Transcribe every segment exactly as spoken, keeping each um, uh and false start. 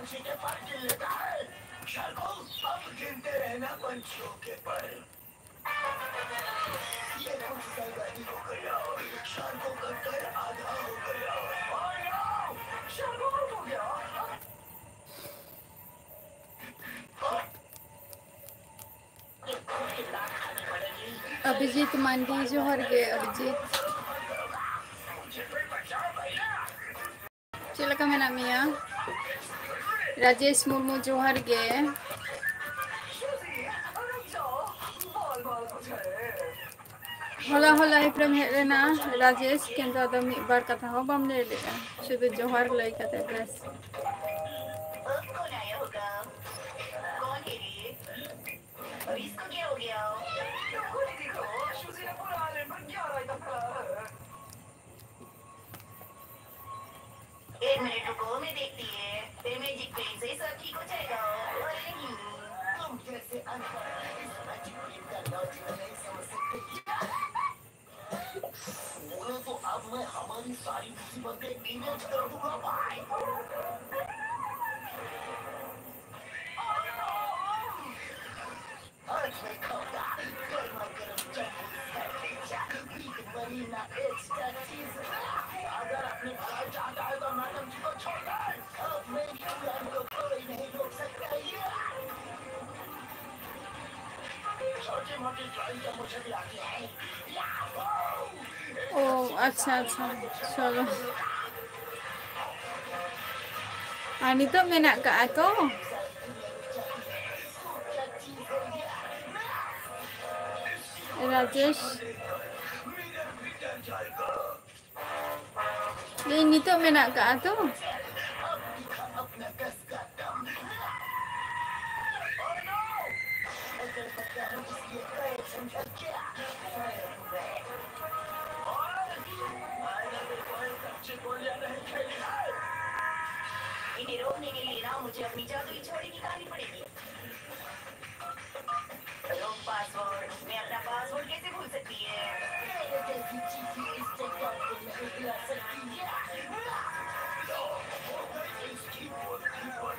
पंछी के पर गिन लेता है। शार्को, अब गिनते रहना पंछियों के पर। ये कुछ ज्यादा ही हो गया। शार्को का कर आधा हो गया। Oh no! शार्को आउट हो गया। ᱚᱵᱷᱤᱡᱤᱛ ᱢᱟᱱᱰᱤ, ᱡᱚᱦᱟᱨ ᱜᱮ ᱚᱵᱷᱤᱡᱤᱛ᱾ ᱪᱮᱫ ᱞᱮᱠᱟ ᱢᱮᱱᱟᱜ ᱢᱮᱭᱟ? ᱨᱟᱡᱮᱥ ᱢᱩᱨᱢᱩ, ᱡᱚᱦᱟᱨ ᱜᱮ᱾ ᱦᱚᱞᱟ ᱦᱚᱸ ᱞᱟᱭᱤᱵᱷ ᱨᱮᱢ ᱦᱮᱡ ᱞᱮᱱᱟ ᱨᱟᱡᱮᱥ, ᱠᱤᱱᱛᱩ ᱟᱫᱚ ᱢᱤᱫ ᱵᱟᱨ ᱠᱟᱛᱷᱟ ᱦᱚᱸ ᱵᱟᱢ ᱞᱟᱹᱭ ᱞᱮᱫᱼᱟ, ᱥᱩᱫᱷᱩ ᱡᱚᱦᱟᱨ ᱞᱟᱹᱭ ᱠᱟᱛᱮ ᱵᱮᱥ᱾ अब इसको क्या हो गया? एक मिनट रुको, मैं देखती है। ये मैजिक पेन से ही सब ठीक हो जाएगा। और नहीं, तुम जैसे अनपढ़ इस मैजिक पेन का लॉजिक नहीं समझ सकते। बोले तो अब मैं हमारी सारी मुसीबतें इरेज कर दूंगा भाई। आज मैं खाऊंगा गर्मा गर्म jumbo sandwich, big Marina extra चीज। अगर अपने भाई चाहता है तो मैडम जी को छोड़ दे। अब मेरी उड़ान को कोई नहीं रोक सकता। ये छोटी मोटी ड्राइंग तो मुझे भी आती है। ও আচ্ছা আচ্ছা, চলো। আর নিতোগ ᱢᱮᱱᱟᱜ ᱠᱟᱜᱼᱟ ᱛᱚ? ᱨᱟᱡᱮᱥ, ᱤᱧ ᱱᱤᱛᱚᱜ ᱢᱮᱱᱟᱜ ᱠᱟᱜᱼᱟ ᱛᱚ? इन्हें रोकने के लिए ना मुझे अपनी जादुई छड़ी निकालनी पड़ेगी। Wrong password. मैं अपना पासवर्ड कैसे भूल सकती है? मेरे जैसी चीटी इस जगह को नहीं बुला सकती है। इसकी बुद्धि पर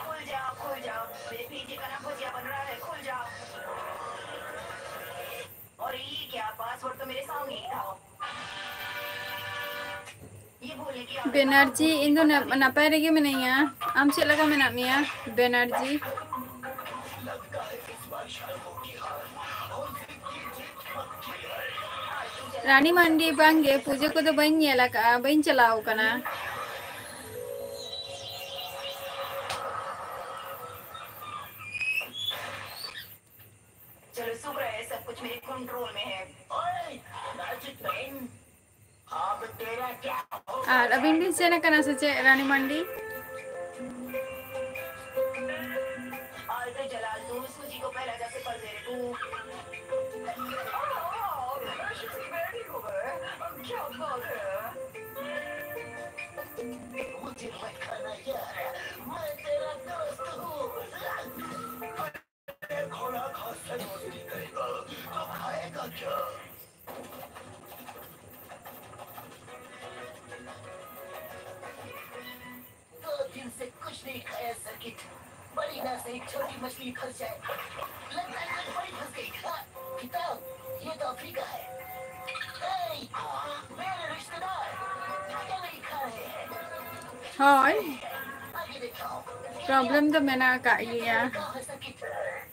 खुल जाओ, खुल जाओ, मेरे पीजे का नाम भजिया बन रहा है, खुल जाओ। और ये क्या, पासवर्ड तो मेरे सामने ही था। ये बोलने की आदत बेनर्जी, ᱤᱧ ᱫᱚ ᱱᱟᱯᱟᱭ ᱨᱮᱜᱮ ᱢᱤᱱᱟᱹᱧᱟ᱾ ᱟᱢ ᱪᱮᱫ ᱞᱮᱠᱟ ᱢᱮᱱᱟᱜ ᱢᱮᱭᱟ, ᱵᱮᱱᱟᱨᱡᱤ? ᱨᱟᱱᱤ ᱢᱟᱱᱰᱤ, ᱵᱟᱝᱜᱮ, ᱯᱩᱡᱟᱹ ᱠᱚᱫᱚ ᱵᱟᱹᱧ ᱧᱮᱞ ᱟᱠᱟᱫᱼᱟ, ᱵᱟᱹᱧ ᱪᱟᱞᱟᱣ ᱟᱠᱟᱱᱟ᱾ चलो, शुक्र है, सब कुछ मेरे कंट्रोल में है। ओए, मैजिक मैन, अब तेरा क्या होगा? ᱟᱨ ᱟᱹᱵᱤᱱ ᱵᱤᱱ ᱥᱮᱱ ᱟᱠᱟᱱᱟ ᱥᱮ ᱪᱮᱫ, ᱨᱟᱱᱤ ᱢᱟᱱᱰᱤ? आए तो जलाल, तू सूजी को पहला जैसे पल दे रे तू। ओह, मैं ठीक हूँ, मैं। अब क्या बात है? मुझे मत खाना यार, मैं तेरा दोस्त हूँ। घोड़ा घास से दोस्ती करेगा, तो खाएगा क्या? दो दिन से कुछ नहीं खाया सर्किट। बड़ी ना सही, छोटी मछली फंस जाए। लगता है कोई बड़ी फंस गई। हाँ, किताब, ये तो अफ्रीका है। ए, मेरे रिश्तेदार क्या नहीं खा रहे हैं? ᱦᱳᱭ, ᱟᱜᱮ ᱫᱮᱠᱷᱟᱣ᱾ ᱯᱨᱚᱵᱞᱮᱢ ᱫᱚ ᱢᱮᱱᱟᱜ ᱟᱠᱟᱫ ᱜᱮᱭᱟ᱾ ᱠᱟᱣ ᱦᱟᱥᱟ ᱠᱤ ᱛᱚᱨᱦ᱾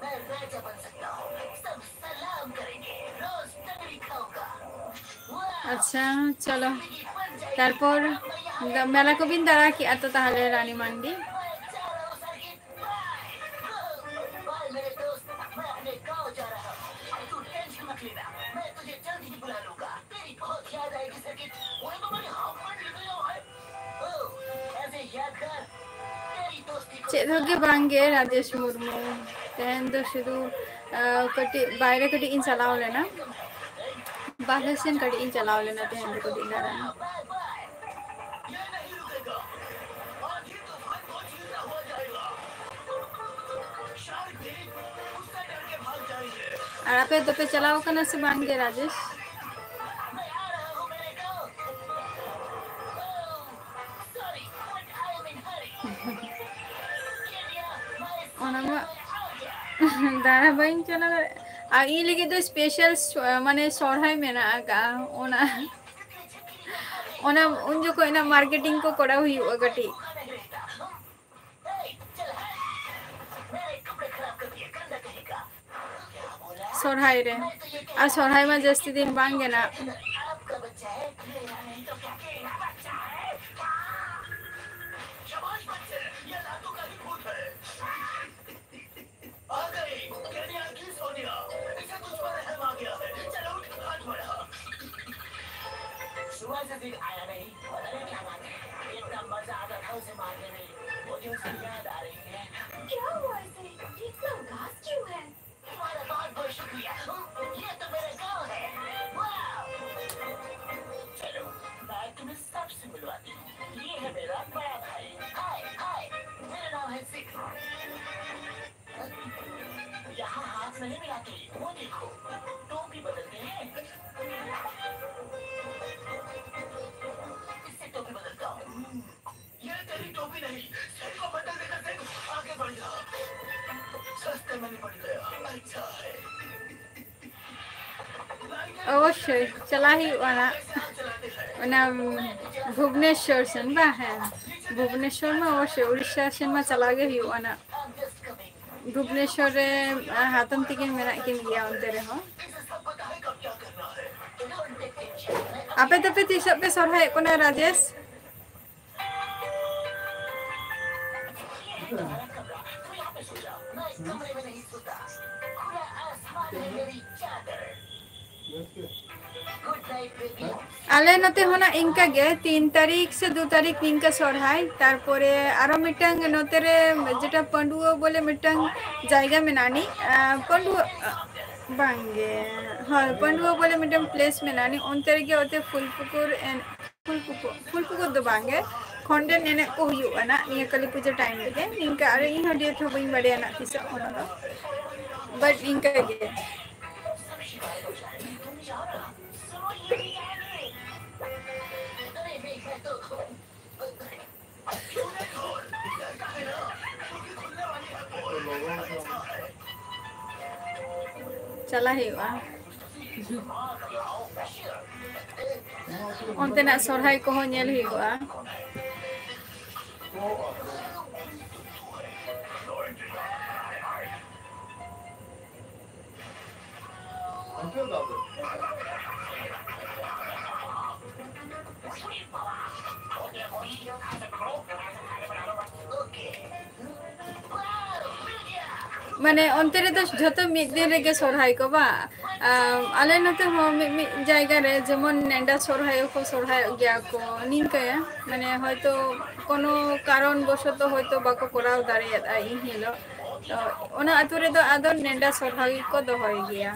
मैं राजा बन सकता हूँ। सब सलाम करेंगे। रोज टंगड़ी खाऊंगा। ᱟᱪᱪᱷᱟ, ᱪᱚᱞᱚ᱾ ᱛᱟᱨᱯᱚᱨ ᱢᱮᱞᱟ ᱠᱚᱵᱤᱱ ᱫᱟᱬᱟ ᱠᱮᱜᱼᱟ ᱛᱚ ᱛᱟᱦᱚᱞᱮ, ᱨᱟᱱᱤ ᱢᱟᱱᱰᱤ? बाय मेरे दोस्त, मैं अपने गांव जा रहा हूँ। तू टेंशन मत लेना, मैं तुझे जल्द ही बुला लूंगा। तेरी बहुत याद आएगी सर्किट। वो तो मेरी हाफ पैंट निकल गया है। ओह, ऐसे यादगार। तेरी दोस्ती को ᱪᱮᱫ ᱦᱚᱸ ᱜᱮ ᱵᱟᱝ ᱜᱮ, ᱨᱟᱡᱮᱥ ᱢᱩᱨᱢᱩ᱾ ᱛᱮᱦᱮᱧ ᱫᱚ ᱥᱩᱫᱷᱩ, ᱟᱸ, ᱠᱟᱹᱴᱤᱡ ᱵᱟᱭᱨᱮ ᱠᱟᱹᱴᱤᱡ ᱤᱧ ᱪᱟᱞᱟᱣ ᱞᱮᱱᱟ, ᱵᱟᱦᱨᱮ ᱥᱮᱱ ᱠᱟᱹᱴᱤᱡ ᱤᱧ ᱪᱟᱞᱟᱣ ᱞᱮᱱᱟ ᱛᱮᱦᱮᱧ ᱫᱚ ᱠᱟᱹᱴᱤᱡ ᱫᱟᱬᱟᱱ᱾ ᱟᱨ ᱟᱯᱮ ᱫᱚᱯᱮ ᱪᱟᱞᱟᱣ ᱠᱟᱱᱟ ᱥᱮ ᱵᱟᱝ ᱜᱮ, ᱨᱟᱡᱮᱥ? ᱚᱱᱟ ᱢᱟ ᱫᱟᱬᱟ ᱵᱟᱹᱧ ᱪᱟᱞᱟᱣ ᱫᱟᱲᱮᱭᱟᱜᱼᱟ᱾ ᱟᱨ ᱤᱧ ᱞᱟᱹᱜᱤᱫ ᱫᱚ ᱥᱯᱮᱥᱟᱞ ᱥᱚ-, ᱢᱟᱱᱮ ᱥᱚᱨᱦᱟᱭ ᱢᱮᱱᱟᱜ ᱟᱠᱟᱫᱼᱟ᱾ ᱚᱱᱟ, ᱚᱱᱟ ᱩᱱ ᱡᱚᱠᱷᱚᱱ ᱚᱱᱟ ᱢᱟᱨᱠᱮᱴᱤᱝ ᱠᱚ ᱠᱚᱨᱟᱣ ᱦᱩᱭᱩᱜᱼᱟ ᱠᱟᱹᱴᱤᱡ᱾ ᱥᱚᱨᱦᱟᱭ ᱨᱮ᱾ ᱟᱨ ᱥᱚᱨᱦᱟᱭ ᱢᱟ ᱡᱟᱹᱥᱛᱤ ᱫᱤᱱ ᱵᱟᱝ ᱜᱮ ᱱᱟᱜ᱾ आ गई। तेरी आंखें सोनिया, इसे तुझ पर रहम आ गया है। चलो उठ, हाथ बढ़ा। सुबह से दिन आया नहीं, पता नहीं क्या बात है। इतना मजा आता था उसे मारने में, मुझे उसकी याद आ रही है। क्या हुआ इसे? ये इतना उदास क्यों है? तुम्हारा बहुत बहुत शुक्रिया। ये तो मेरा गांव है। वाह! चलो, मैं तुम्हें सबसे मिलवाती हूँ। ये है मेरा बड़ा भाई। हाय, हाय, मेरा नाम है सिख। यहाँ हाथ नहीं मिलाते, वो देखो, टोपी बदलते हैं। इससे टोपी बदलता हूँ। ये तेरी टोपी नहीं, सिर को बदल देकर देख, आगे बढ़ जा। सस्ते में निपट गया, अच्छा है। ᱚᱵᱚᱥᱥᱳᱭ ᱪᱟᱞᱟᱜ ᱦᱩᱭᱩᱜᱼᱟ ᱱᱟᱜ᱾ ᱚᱱᱟ ᱵᱷᱩᱵᱽᱱᱮᱥᱚᱨ ᱥᱮᱱ ᱵᱟ? ᱦᱮᱸ, ᱵᱷᱩᱵᱽᱱᱮᱥᱚᱨ ᱢᱟ ᱚᱵᱚᱥᱥᱳᱭ ᱩᱲᱤᱥᱥᱟ ᱥᱮᱱ ᱢᱟ ᱪᱟᱞᱟᱜ ᱜᱮ ᱦᱩᱭᱩᱜᱼᱟ ᱱᱟᱜ᱾ ᱵᱷᱩᱵᱽᱱᱮᱥᱚᱨ ᱨᱮ ᱦᱟᱛᱚᱢ ᱛᱤᱠᱤᱱ ᱢᱮᱱᱟᱜ ᱠᱤᱱ ᱜᱮᱭᱟ ᱚᱱᱛᱮ ᱨᱮᱦᱚᱸ᱾ ᱟᱯᱮ ᱫᱚᱯᱮ ᱛᱤᱥᱚᱜ ᱯᱮ ᱥᱚᱨᱦᱟᱭᱚᱜ ᱠᱟᱱᱟ ᱨᱟᱡᱮᱥ? ᱟᱞᱮ ᱱᱚᱛᱮ ᱦᱚᱸ ᱱᱟᱜ ᱤᱱᱠᱟ ᱜᱮ, ᱛᱤᱱ ᱛᱟᱹᱨᱤᱠᱷ ᱥᱮ ᱫᱩ ᱛᱟᱹᱨᱤᱠᱷ ᱱᱤᱝᱠᱟ ᱥᱚᱨᱦᱟᱭ᱾ ᱛᱟᱨᱯᱚᱨᱮ ᱟᱨᱚ ᱢᱤᱫᱴᱟᱝ ᱱᱚᱛᱮ ᱨᱮ ᱡᱮᱴᱟ ᱯᱟᱺᱰᱩᱣᱟᱹ ᱵᱚᱞᱮ ᱢᱤᱫᱴᱟᱝ ᱡᱟᱭᱜᱟ ᱢᱮᱱᱟᱜᱼᱟ ᱱᱤᱡ, ᱟᱸ, ᱯᱟᱺᱰᱩᱣᱟᱹ, ᱵᱟᱝᱜᱮ, ᱦᱳᱭ, ᱯᱟᱺᱰᱩᱣᱟᱹ ᱵᱚᱞᱮ ᱢᱤᱫᱴᱟᱝ place ᱢᱮᱱᱟᱜᱼᱟ ᱱᱤᱡ, ᱚᱱᱛᱮ ᱨᱮᱜᱮ ᱚᱛᱮ ᱯᱷᱩᱞ ᱯᱩᱠᱩᱨ and ᱯᱷᱩᱞ ᱯᱩᱠᱩᱨ, ᱯᱷᱩᱞ ᱯᱩᱠᱩᱨ ᱫᱚ ᱵᱟᱝᱜᱮ, ᱠᱷᱚᱸᱰᱮᱱ ᱮᱱᱮᱡ ᱠᱚ ᱦᱩᱭᱩᱜᱼᱟ ᱱᱟᱜ ᱱᱤᱭᱟᱹ ᱠᱟᱹᱞᱤ ᱯᱩᱡᱟᱹ time ᱨᱮᱜᱮ᱾ ᱱᱤᱝᱠᱟ, ᱟᱨ ᱤᱧ ᱦᱚᱸ date ᱦᱚᱸ ᱵᱟᱹᱧ ᱵᱟᱲᱟᱭᱟ ᱱᱟᱜ ᱛᱤᱥᱚᱜ ᱚᱱᱟ ᱫᱚ, but ᱤᱱᱠᱟᱹ ᱜᱮ᱾ ᱪᱟᱞᱟᱜ ᱦᱩᱭᱩᱜᱼᱟ᱾ ᱚᱱᱛᱮᱱᱟᱜ ᱥᱚᱨᱦᱟᱭ ᱠᱚᱦᱚᱸ ᱧᱮᱞ ᱦᱩᱭᱩᱜᱼᱟ᱾ ᱢᱟᱱᱮ ᱚᱱᱛᱮ ᱨᱮᱫᱚ ᱡᱷᱚᱛᱚ ᱢᱤᱫ ᱫᱤᱱ ᱨᱮᱜᱮ ᱥᱚᱨᱦᱟᱭ ᱠᱚ ᱵᱟ? ᱟᱢ, ᱟᱞᱮ ᱱᱚᱛᱮ ᱦᱚᱸ ᱢᱤᱫ ᱢᱤᱫ ᱡᱟᱭᱜᱟ ᱨᱮ ᱡᱮᱢᱚᱱ ᱱᱮᱰᱟ ᱥᱚᱨᱦᱟᱭ ᱦᱚᱸᱠᱚ ᱥᱚᱨᱦᱟᱭᱚᱜ ᱜᱮᱭᱟ ᱠᱚ, ᱱᱤᱝᱠᱟᱹ ᱢᱟᱱᱮ ᱦᱚᱭᱛᱳ ᱠᱳᱱᱳ ᱠᱟᱨᱚᱱ ᱵᱚᱥᱚᱛᱚ ᱦᱚᱭᱛᱳ ᱵᱟᱠᱚ ᱠᱚᱨᱟᱣ ᱫᱟᱲᱮᱭᱟᱫᱼᱟ ᱤᱱ ᱦᱤᱞᱳᱜ᱾ ᱛᱚ ᱚᱱᱟ ᱟᱹᱛᱩ ᱨᱮᱫᱚ ᱟᱫᱚ ᱱᱮᱰᱟ ᱥᱚᱨᱦᱟᱭ ᱜᱮᱠᱚ ᱫᱚᱦᱚᱭ ᱜᱮᱭᱟ᱾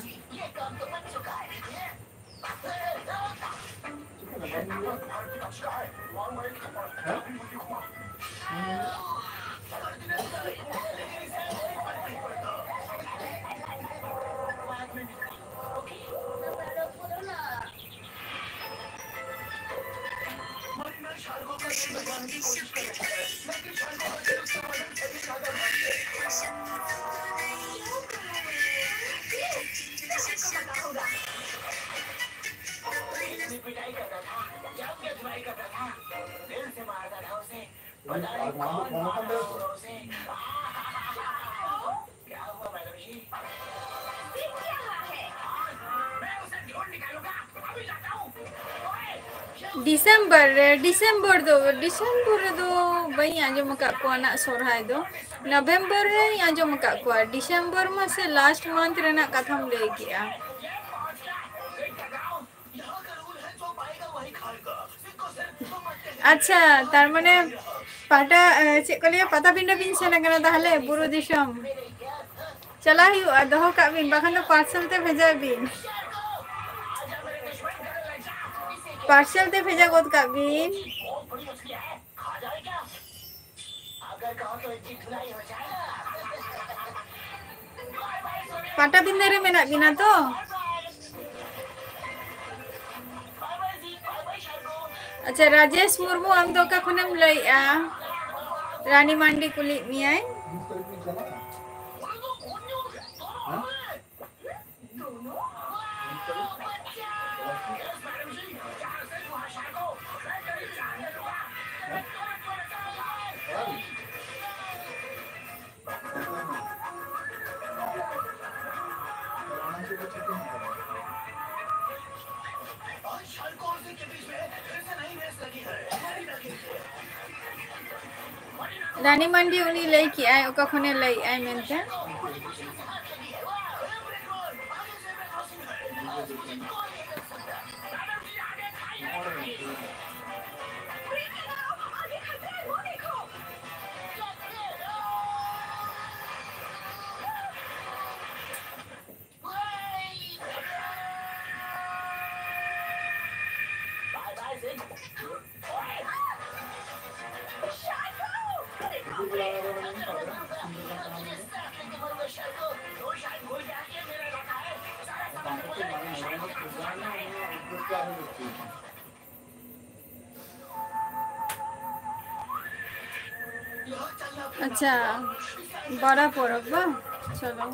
ᱰᱤᱥᱮᱢᱵᱚᱨ ᱨᱮ, ᱰᱤᱥᱮᱢᱵᱚᱨ ᱫᱚ, ᱰᱤᱥᱮᱢᱵᱚᱨ ᱨᱮᱫᱚ ᱵᱟᱹᱧ ᱟᱸᱡᱚᱢ ᱟᱠᱟᱫ ᱠᱚᱣᱟ ᱱᱟᱜ ᱥᱚᱨᱦᱟᱭ ᱫᱚ᱾ ᱱᱚᱵᱷᱮᱢᱵᱚᱨ ᱨᱮᱧ ᱟᱸᱡᱚᱢ ᱟᱠᱟᱫ ᱠᱚᱣᱟ, ᱰᱤᱥᱮᱢᱵᱚᱨ ᱢᱟᱥᱮ last month ᱨᱮᱱᱟᱜ ᱠᱟᱛᱷᱟᱢ ᱞᱟᱹᱭ ᱠᱮᱜᱼᱟ᱾ ᱟᱪᱪᱷᱟ, ᱛᱟᱨ ᱢᱟᱱᱮ ᱯᱟᱴᱟ, ᱮ, ᱪᱮᱫ ᱠᱚ ᱞᱟᱹᱭᱟ, ᱯᱟᱴᱟᱵᱤᱸᱰᱟᱹ ᱵᱤᱱ ᱥᱮᱱ ᱟᱠᱟᱱᱟ ᱛᱟᱦᱞᱮ, ᱵᱩᱨᱩ ᱫᱤᱥᱚᱢ? ᱪᱟᱞᱟᱜ ᱦᱩᱭᱩᱜᱼᱟ, ᱫᱚᱦᱚ ᱠᱟᱜ ᱵᱤᱱ, ᱵᱟᱠᱷᱟᱱ ᱫᱚ parcel ᱛᱮ ᱵᱷᱮᱡᱟᱭ ᱵᱤᱱ, parcel ᱛᱮ ᱵᱷᱮᱡᱟ ᱜᱚᱫ ᱠᱟᱜ ᱵᱤᱱ᱾ ᱯᱟᱴᱟᱵᱤᱸᱫᱷᱟᱹ ᱨᱮ ᱢᱮᱱᱟᱜ ᱵᱤᱱᱟ ᱛᱚ? ᱟᱪᱪᱷᱟ, ᱨᱟᱡᱮᱥ ᱢᱩᱨᱢᱩ, ᱟᱢ ᱫᱚ ᱚᱠᱟ ᱠᱷᱚᱱᱮᱢ ᱞᱟᱹᱭᱮᱜᱼᱟ? ᱨᱟᱱᱤ ᱢᱟᱱᱰᱤ ᱠᱩᱞᱤᱭᱮᱫ ᱢᱮᱭᱟᱭ᱾ ᱨᱟᱱᱤ ᱢᱟᱱᱰᱤ ᱩᱱᱤ ᱞᱟᱹᱭ ᱠᱮᱜᱼᱟᱭ, ᱚᱠᱟ ᱠᱷᱚᱱᱮ ᱞᱟᱹᱭᱮᱜᱼᱟᱭ ᱢᱮᱱᱛᱮ᱾ ᱟᱪᱪᱷᱟ, ᱵᱟᱨᱟ ᱯᱚᱨᱚᱵᱽ ᱵᱟᱝ? ᱪᱚᱞᱚ,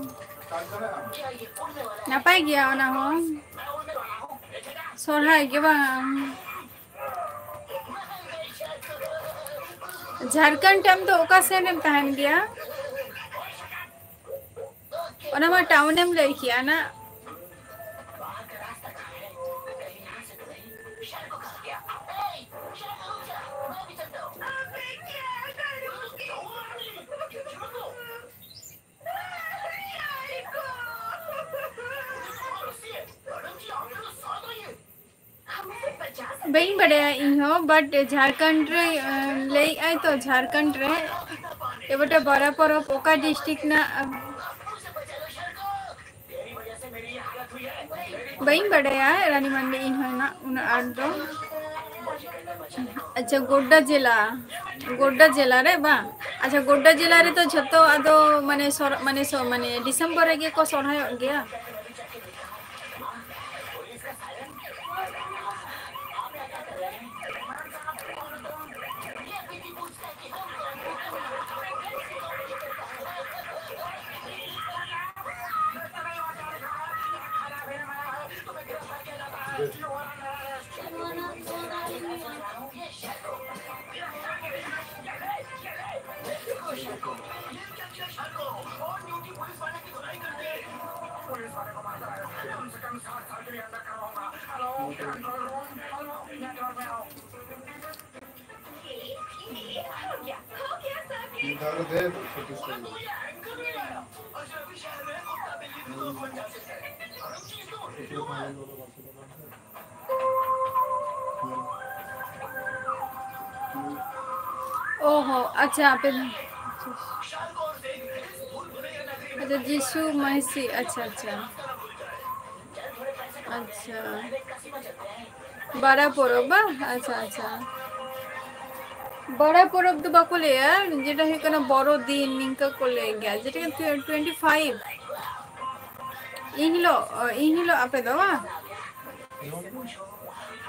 ᱱᱟᱯᱟᱭ ᱜᱮᱭᱟ ᱚᱱᱟ ᱦᱚᱸ᱾ ᱥᱚᱨᱦᱟᱭ ᱜᱮ ᱵᱟᱝ? ᱡᱷᱟᱲᱠᱷᱚᱸᱰ ᱟᱢ ᱫᱚ ᱚᱠᱟ ᱥᱮᱱ ᱮᱢ ᱛᱟᱦᱮᱱ ᱜᱮᱭᱟ? ᱚᱱᱟ ᱢᱟ ᱴᱟᱣᱩᱱ ᱮᱢ ᱞᱟᱹᱭ ᱠᱮᱜᱼᱟ ᱱᱟ᱾ ᱵᱟᱹᱧ ᱵᱟᱰᱟᱭᱟ ᱤᱧ ᱦᱚᱸ, but ᱡᱷᱟᱲᱠᱷᱚᱸᱰ ᱨᱮ, ᱟᱸ, ᱞᱟᱹᱭᱮᱜᱼᱟᱭ ᱛᱚ, ᱡᱷᱟᱲᱠᱷᱚᱸᱰ ᱨᱮ ᱮᱵᱚᱴᱟ ᱵᱟᱨᱟ ᱯᱚᱨᱚᱵᱽ ᱚᱠᱟ district ᱨᱮᱱᱟᱜ, ᱟᱸ, ᱵᱟᱹᱧ ᱵᱟᱰᱟᱭᱟ ᱨᱟᱱᱤ ᱢᱟᱱᱰᱤ ᱤᱧ ᱦᱚᱸ ᱱᱟᱜ ᱩᱱᱟᱹᱜ ᱟᱸᱴ ᱫᱚ᱾ ᱟᱪᱪᱷᱟ, ᱜᱳᱰᱰᱟ ᱡᱮᱞᱟ, ᱜᱳᱰᱰᱟ ᱡᱮᱞᱟ ᱨᱮ ᱵᱟᱝ? ᱟᱪᱪᱷᱟ, ᱜᱳᱰᱰᱟ ᱡᱮᱞᱟ ᱨᱮᱫᱚ ᱡᱷᱚᱛᱚ ᱟᱫᱚ ᱢᱟᱱᱮ ᱥᱚᱨ-, ᱢᱟᱱᱮ ᱥᱚ-, ᱢᱟᱱᱮ ᱰᱤᱥᱮᱢᱵᱚᱨ ᱨᱮᱜᱮ ᱠᱚ ᱥᱚᱨᱦᱟᱭᱚᱜ ᱜᱮᱭᱟ? ᱚ ᱦᱚᱸ, ᱟᱪᱪᱷᱟ, ᱟᱯᱮ, ᱟᱪᱪᱷᱟ, ᱡᱤᱥᱩ ᱢᱟᱹᱥᱤ, ᱟᱪᱪᱷᱟ, ᱟᱪᱪᱷᱟ, ᱟᱪᱪᱷᱟ, ᱵᱟᱲᱟ ᱯᱚᱨᱚᱵᱽ ᱵᱟ? ᱟᱪᱪᱷᱟ, ᱟᱪᱪᱷᱟ, ᱵᱟᱲᱟ ᱯᱚᱨᱚᱵᱽ ᱫᱚ ᱵᱟᱠᱚ ᱞᱟᱹᱭᱟ, ᱡᱮᱴᱟ ᱦᱩᱭᱩᱜ ᱠᱟᱱᱟ ᱵᱚᱲᱚ ᱫᱤᱱ, ᱱᱤᱝᱠᱟᱹ ᱠᱚ ᱞᱟᱹᱭ ᱜᱮᱭᱟ, ᱡᱮᱴᱟ ᱴᱩᱭᱮᱱᱴᱤ ᱯᱷᱟᱭᱤᱵᱷ ᱤᱱ ᱦᱤᱞᱳᱜ, ᱤᱱ ᱦᱤᱞᱳᱜ ᱟᱯᱮ ᱫᱚ ᱵᱟᱝ?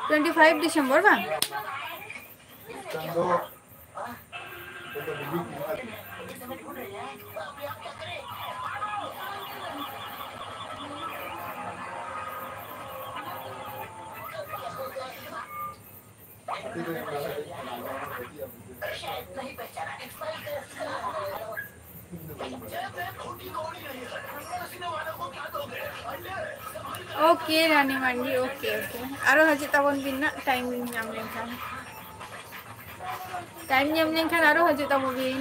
ᱴᱩᱭᱮᱱᱴᱤ ᱯᱷᱟᱭᱤᱵᱷ ᱰᱤᱥᱮᱢᱵᱚᱨ ᱵᱟᱝ? Okay, ᱨᱟᱱᱤ ᱢᱟᱱᱰᱤ, okay, okay. ᱟᱨᱚ ᱦᱤᱡᱩᱜ ᱛᱟᱵᱚᱱ ᱵᱤᱱ ᱱᱟᱜ, time ᱧᱟᱢ ᱞᱮᱱᱠᱷᱟᱱ᱾ Time ᱧᱟᱢ ᱞᱮᱱᱠᱷᱟᱱ ᱟᱨᱚ ᱦᱤᱡᱩᱜ ᱛᱟᱵᱚᱱ ᱵᱤᱱ᱾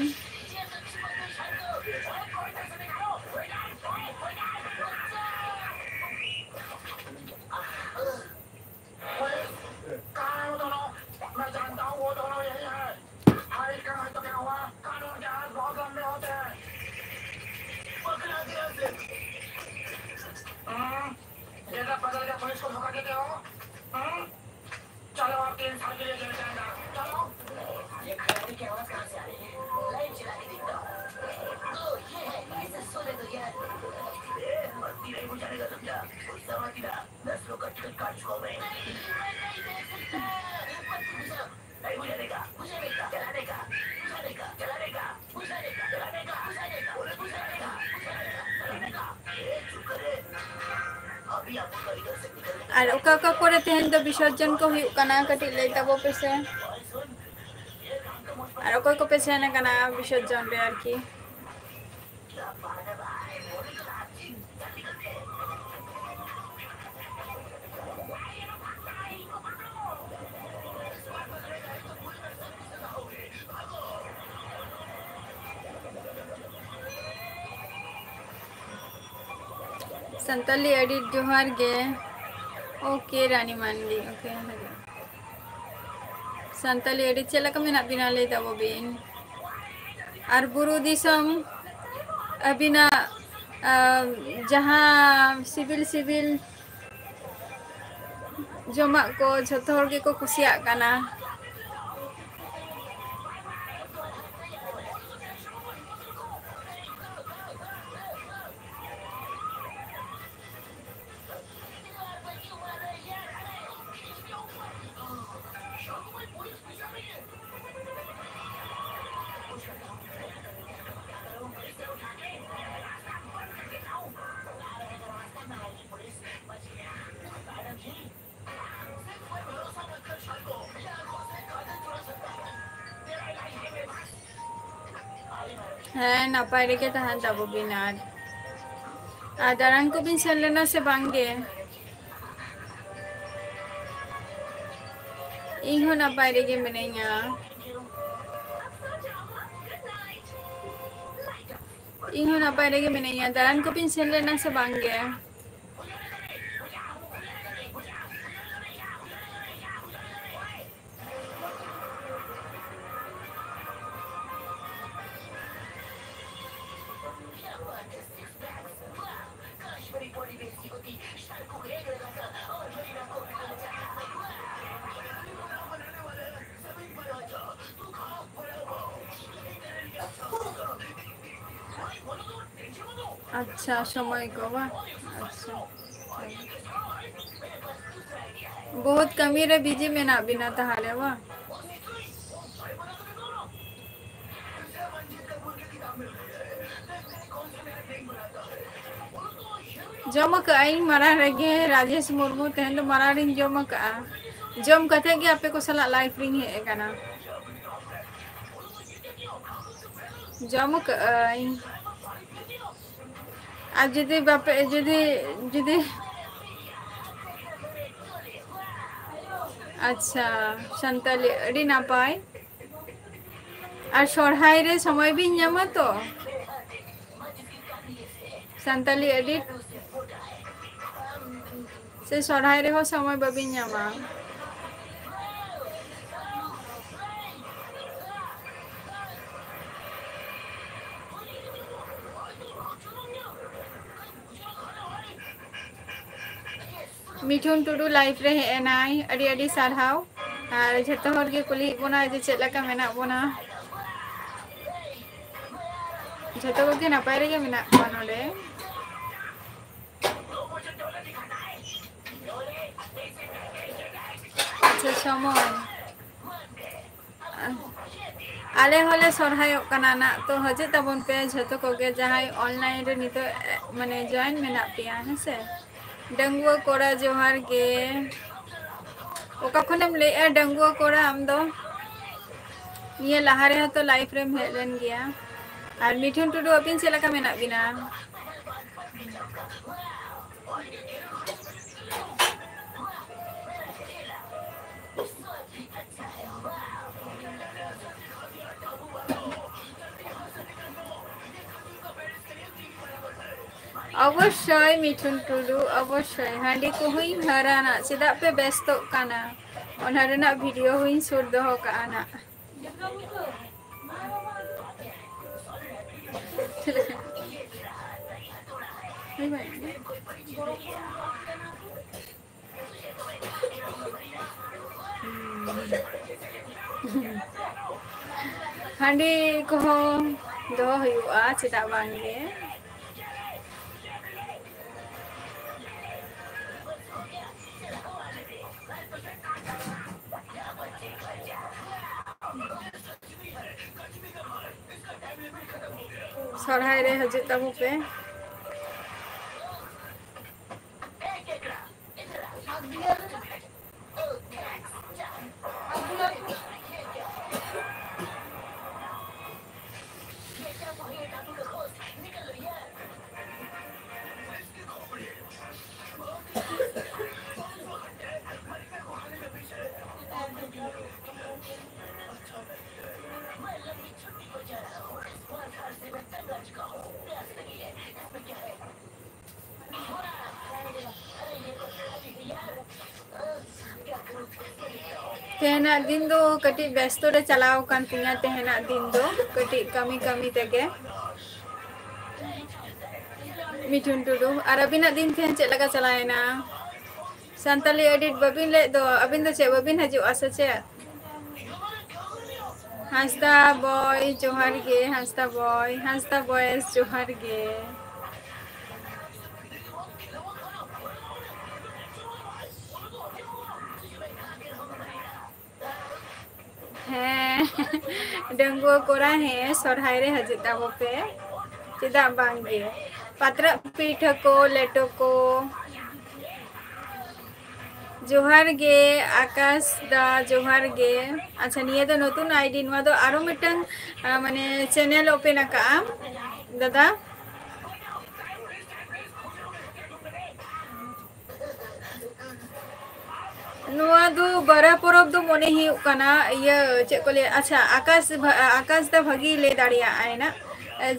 ᱟᱨ ᱚᱠᱟ ᱚᱠᱟ ᱠᱚᱨᱮ ᱛᱮᱦᱮᱧ ᱫᱚ ᱵᱤᱥᱚᱨᱡᱚᱱ ᱠᱚ ᱦᱩᱭᱩᱜ ᱠᱟᱱᱟ, ᱠᱟᱹᱴᱤᱡ ᱞᱟᱹᱭ ᱛᱟᱵᱚ ᱯᱮᱥᱮ᱾ ᱟᱨ ᱚᱠᱚᱭ ᱠᱚᱯᱮ ᱥᱮᱱ ᱟᱠᱟᱱᱟ ᱵᱤᱥᱚᱨᱡᱚᱱ ᱨᱮ ᱟᱨᱠᱤ? ᱥᱟᱱᱛᱟᱞᱤ ᱮᱰᱤᱴ ᱡᱚᱦᱟᱨ ᱜᱮ᱾ ᱳᱠᱮ ᱨᱟᱱᱤ ᱢᱟᱱᱰᱤ, ᱳᱠᱮ᱾ ᱥᱟᱱᱛᱟᱞᱤ ᱮᱰᱤᱴ ᱪᱮᱫ ᱞᱮᱠᱟ ᱢᱮᱱᱟᱜ ᱵᱤᱱᱟ ᱞᱟᱹᱭ ᱛᱟᱵᱚ ᱵᱤᱱ? ᱟᱨ ᱵᱩᱨᱩ ᱫᱤᱥᱚᱢ ᱟᱹᱵᱤᱱᱟᱜ, ᱟᱢ, ᱡᱟᱦᱟᱸ ᱥᱤᱵᱤᱞ ᱥᱤᱵᱤᱞ ᱡᱚᱢᱟᱜ ᱠᱚ ᱡᱷᱚᱛᱚ ᱦᱚᱲ ᱜᱮᱠᱚ ᱠᱩᱥᱤᱭᱟᱜ ᱠᱟᱱᱟ᱾ ᱦᱮᱸ, ᱱᱟᱯᱟᱭ ᱨᱮᱜᱮ ᱛᱟᱦᱮᱱ ᱛᱟᱵᱚ ᱵᱤᱱ᱾ ᱟᱨ, ᱟᱨ ᱫᱟᱬᱟᱱ ᱠᱚᱵᱤᱱ ᱥᱮᱱ ᱞᱮᱱᱟ ᱥᱮ ᱵᱟᱝ ᱜᱮ? ᱤᱧ ᱦᱚᱸ ᱱᱟᱯᱟᱭ ᱨᱮᱜᱮ ᱢᱤᱱᱟᱹᱧᱟ᱾ ᱤᱧ ᱦᱚᱸ ᱱᱟᱯᱟᱭ ᱨᱮᱜᱮ ᱢᱤᱱᱟᱹᱧᱟ᱾ ᱫᱟᱬᱟᱱ ᱠᱚᱵᱤᱱ ᱥᱮᱱ ᱞᱮᱱᱟ ᱥᱮ ᱵᱟᱝ ᱜᱮ? ᱟᱪᱪᱷᱟ, ᱥᱚᱢᱚᱭ ᱠᱚ ᱵᱟᱝ? ᱟᱪᱪᱷᱟ, ᱵᱚᱦᱩᱛ ᱠᱟᱹᱢᱤ ᱨᱮ ᱵᱤᱡᱤ ᱢᱮᱱᱟᱜ ᱵᱤᱱᱟ ᱛᱟᱦᱚᱞᱮ ᱵᱟᱝ? ᱡᱚᱢ ᱟᱠᱟᱫᱟᱹᱧ ᱢᱟᱲᱟᱝ ᱨᱮᱜᱮ, ᱨᱟᱡᱮᱥ ᱢᱩᱨᱢᱩ, ᱛᱮᱦᱮᱧ ᱫᱚ ᱢᱟᱲᱟᱝ ᱨᱤᱧ ᱡᱚᱢ ᱟᱠᱟᱫᱼᱟ᱾ ᱡᱚᱢ ᱠᱟᱛᱮ ᱜᱮ ᱟᱯᱮ ᱠᱚ ᱥᱟᱞᱟᱜ live ᱨᱤᱧ ᱦᱮᱡ ᱟᱠᱟᱱᱟ᱾ ᱡᱚᱢ ᱟᱠᱟᱫᱟᱹᱧ᱾ ᱟᱨ ᱡᱩᱫᱤ ᱵᱟᱯᱮ, ᱡᱩᱫᱤ, ᱡᱩᱫᱤ, ᱟᱪᱪᱷᱟ, ᱥᱟᱱᱛᱟᱞᱤ ᱟᱹᱰᱤ ᱱᱟᱯᱟᱭ᱾ ᱟᱨ ᱥᱚᱨᱦᱟᱭ ᱨᱮ ᱥᱚᱢᱚᱭ ᱵᱤᱱ ᱧᱟᱢᱟ ᱛᱚ? ᱥᱟᱱᱛᱟᱞᱤ edit ᱥᱮ ᱥᱚᱨᱦᱟᱭ ᱨᱮᱦᱚᱸ ᱥᱚᱢᱚᱭ ᱵᱟᱵᱤᱱ ᱧᱟᱢᱟ? ᱢᱤᱴᱷᱩᱱ ᱴᱩᱰᱩ live ᱨᱮ ᱦᱮᱡ ᱮᱱᱟᱭ, ᱟᱹᱰᱤ ᱟᱹᱰᱤ ᱥᱟᱨᱦᱟᱣ᱾ ᱟᱨ ᱡᱷᱚᱛᱚ ᱦᱚᱲ ᱜᱮ ᱠᱩᱞᱤᱭᱮᱫ ᱵᱚᱱᱟ ᱡᱮ ᱪᱮᱫ ᱞᱮᱠᱟ ᱢᱮᱱᱟᱜ ᱵᱚᱱᱟ᱾ ᱡᱷᱚᱛᱚ ᱠᱚᱜᱮ ᱱᱟᱯᱟᱭ ᱨᱮᱜᱮ ᱢᱮᱱᱟᱜ ᱠᱚᱣᱟ ᱱᱚᱰᱮ᱾ ᱟᱪᱪᱷᱟ, ᱥᱚᱢᱚᱭ᱾ ᱟᱞᱮ ᱦᱚᱸᱞᱮ ᱥᱚᱨᱦᱟᱭᱚᱜ ᱠᱟᱱᱟ ᱱᱟᱜ, ᱛᱚ ᱦᱤᱡᱩᱜ ᱛᱟᱵᱚᱱ ᱯᱮ ᱡᱷᱚᱛᱚ ᱠᱚᱜᱮ, ᱡᱟᱦᱟᱸᱭ online ᱨᱮ ᱱᱤᱛᱚᱜ, ᱮ, ᱢᱟᱱᱮ join ᱢᱮᱱᱟᱜ ᱯᱮᱭᱟ, ᱦᱮᱸ ᱥᱮ? ᱰᱟᱺᱜᱩᱣᱟᱹ ᱠᱚᱲᱟ ᱡᱚᱦᱟᱨ ᱜᱮ᱾ ᱚᱠᱟ ᱠᱷᱚᱱᱮᱢ ᱞᱟᱹᱭᱮᱜᱼᱟ ᱰᱟᱺᱜᱩᱣᱟᱹ ᱠᱚᱲᱟ ᱟᱢ ᱫᱚ? ᱱᱤᱭᱟᱹ ᱞᱟᱦᱟ ᱨᱮᱦᱚᱸ ᱛᱚ live ᱨᱮᱢ ᱦᱮᱡ ᱞᱮᱱ ᱜᱮᱭᱟ᱾ ᱟᱨ ᱢᱤᱴᱷᱩᱱ ᱴᱩᱰᱩ, ᱟᱹᱵᱤᱱ ᱪᱮᱫ ᱞᱮᱠᱟ ᱢᱮᱱᱟᱜ ᱵᱤᱱᱟ? ᱚᱵᱚᱥᱥᱳᱭ ᱢᱤᱴᱷᱩᱱ ᱴᱩᱰᱩ, ᱚᱵᱚᱥᱥᱳᱭ᱾ ᱦᱟᱺᱰᱤ ᱠᱚᱦᱚᱸᱧ ᱦᱟᱹᱨᱟᱱᱟ, ᱪᱮᱫᱟᱜ ᱯᱮ ᱵᱮᱥᱛᱚᱜ ᱠᱟᱱᱟ? ᱚᱱᱟ ᱨᱮᱱᱟᱜ video ᱦᱚᱸᱧ ᱥᱩᱨ ᱫᱚᱦᱚ ᱠᱟᱜᱼᱟ ᱱᱟᱜ᱾ ᱦᱟᱺᱰᱤ ᱠᱚᱦᱚᱸ ᱫᱚᱦᱚ ᱦᱩᱭᱩᱜᱼᱟ, ᱪᱮᱫᱟᱜ ᱵᱟᱝ ᱜᱮ᱾ ᱥᱚᱨᱦᱟᱭ ᱨᱮ ᱦᱤᱡᱩᱜ ᱛᱟᱵᱚ ᱯᱮ᱾ ᱛᱮᱦᱮᱧᱟᱜ ᱫᱤᱱ ᱫᱚ ᱠᱟᱹᱴᱤᱡ ᱵᱮᱥᱛᱚ ᱨᱮ ᱪᱟᱞᱟᱣ ᱟᱠᱟᱱ ᱛᱤᱧᱟ᱾ ᱛᱮᱦᱮᱧᱟᱜ ᱫᱤᱱ ᱫᱚ ᱠᱟᱹᱴᱤᱡ ᱠᱟᱹᱢᱤ ᱠᱟᱹᱢᱤ ᱛᱮᱜᱮ᱾ ᱢᱤᱴᱷᱩᱱ ᱴᱩᱰᱩ, ᱟᱨ ᱟᱹᱵᱤᱱᱟᱜ ᱫᱤᱱ ᱛᱮᱦᱮᱧ ᱪᱮᱫ ᱞᱮᱠᱟ ᱪᱟᱞᱟᱣᱮᱱᱟ? ᱥᱟᱱᱛᱟᱞᱤ edit ᱵᱟᱹᱵᱤᱱ ᱞᱟᱹᱭᱮᱫ ᱫᱚ, ᱟᱹᱵᱤᱱ ᱫᱚ ᱪᱮᱫ ᱵᱟᱹᱵᱤᱱ ᱦᱤᱡᱩᱜᱼᱟ ᱥᱮ ᱪᱮᱫ? ᱦᱟᱸᱥᱫᱟ ᱵᱚᱭ ᱡᱚᱦᱟᱨ ᱜᱮ, ᱦᱟᱸᱥᱫᱟ ᱵᱚᱭ, ᱦᱟᱸᱥᱫᱟ ᱵᱚᱭᱮᱥ ᱡᱚᱦᱟᱨ ᱜᱮ᱾ ᱦᱮᱸ, ᱰᱟᱺᱜᱩᱣᱟᱹ ᱠᱚᱲᱟ, ᱦᱮᱸ, ᱥᱚᱨᱦᱟᱭ ᱨᱮ ᱦᱤᱡᱩᱜ ᱛᱟᱵᱚ ᱯᱮ, ᱪᱮᱫᱟᱜ ᱵᱟᱝ ᱜᱮ? ᱯᱟᱛᱲᱟ ᱯᱤᱴᱷᱟᱹ ᱠᱚ, ᱞᱮᱴᱚ ᱠᱚ᱾ ᱡᱚᱦᱟᱨ ᱜᱮ ᱟᱠᱟᱥ ᱫᱟ, ᱡᱚᱦᱟᱨ ᱜᱮ᱾ ᱟᱪᱪᱷᱟ, ᱱᱤᱭᱟᱹ ᱫᱚ ᱱᱚᱛᱩᱱ ᱟᱭᱰᱤ, ᱱᱚᱣᱟ ᱫᱚ ᱟᱨᱚ ᱢᱤᱫᱴᱟᱝ, ᱟ, ᱢᱟᱱᱮ channel open ᱟᱠᱟᱜᱼᱟᱢ ᱫᱟᱫᱟ? ᱱᱚᱣᱟ ᱫᱚ ᱵᱟᱨᱟ ᱯᱚᱨᱚᱵᱽ ᱫᱚ ᱢᱚᱱᱮ ᱦᱩᱭᱩᱜ ᱠᱟᱱᱟ, ᱤᱭᱟᱹ, ᱪᱮᱫ ᱠᱚ ᱞᱟᱹᱭᱟ, ᱟᱪᱪᱷᱟ, ᱟᱠᱟᱥ ᱵᱷᱟ-, ᱟᱠᱟᱥ ᱫᱟ ᱵᱷᱟᱹᱜᱤ ᱞᱟᱹᱭ ᱫᱟᱲᱮᱭᱟᱜᱼᱟᱭ ᱱᱟ,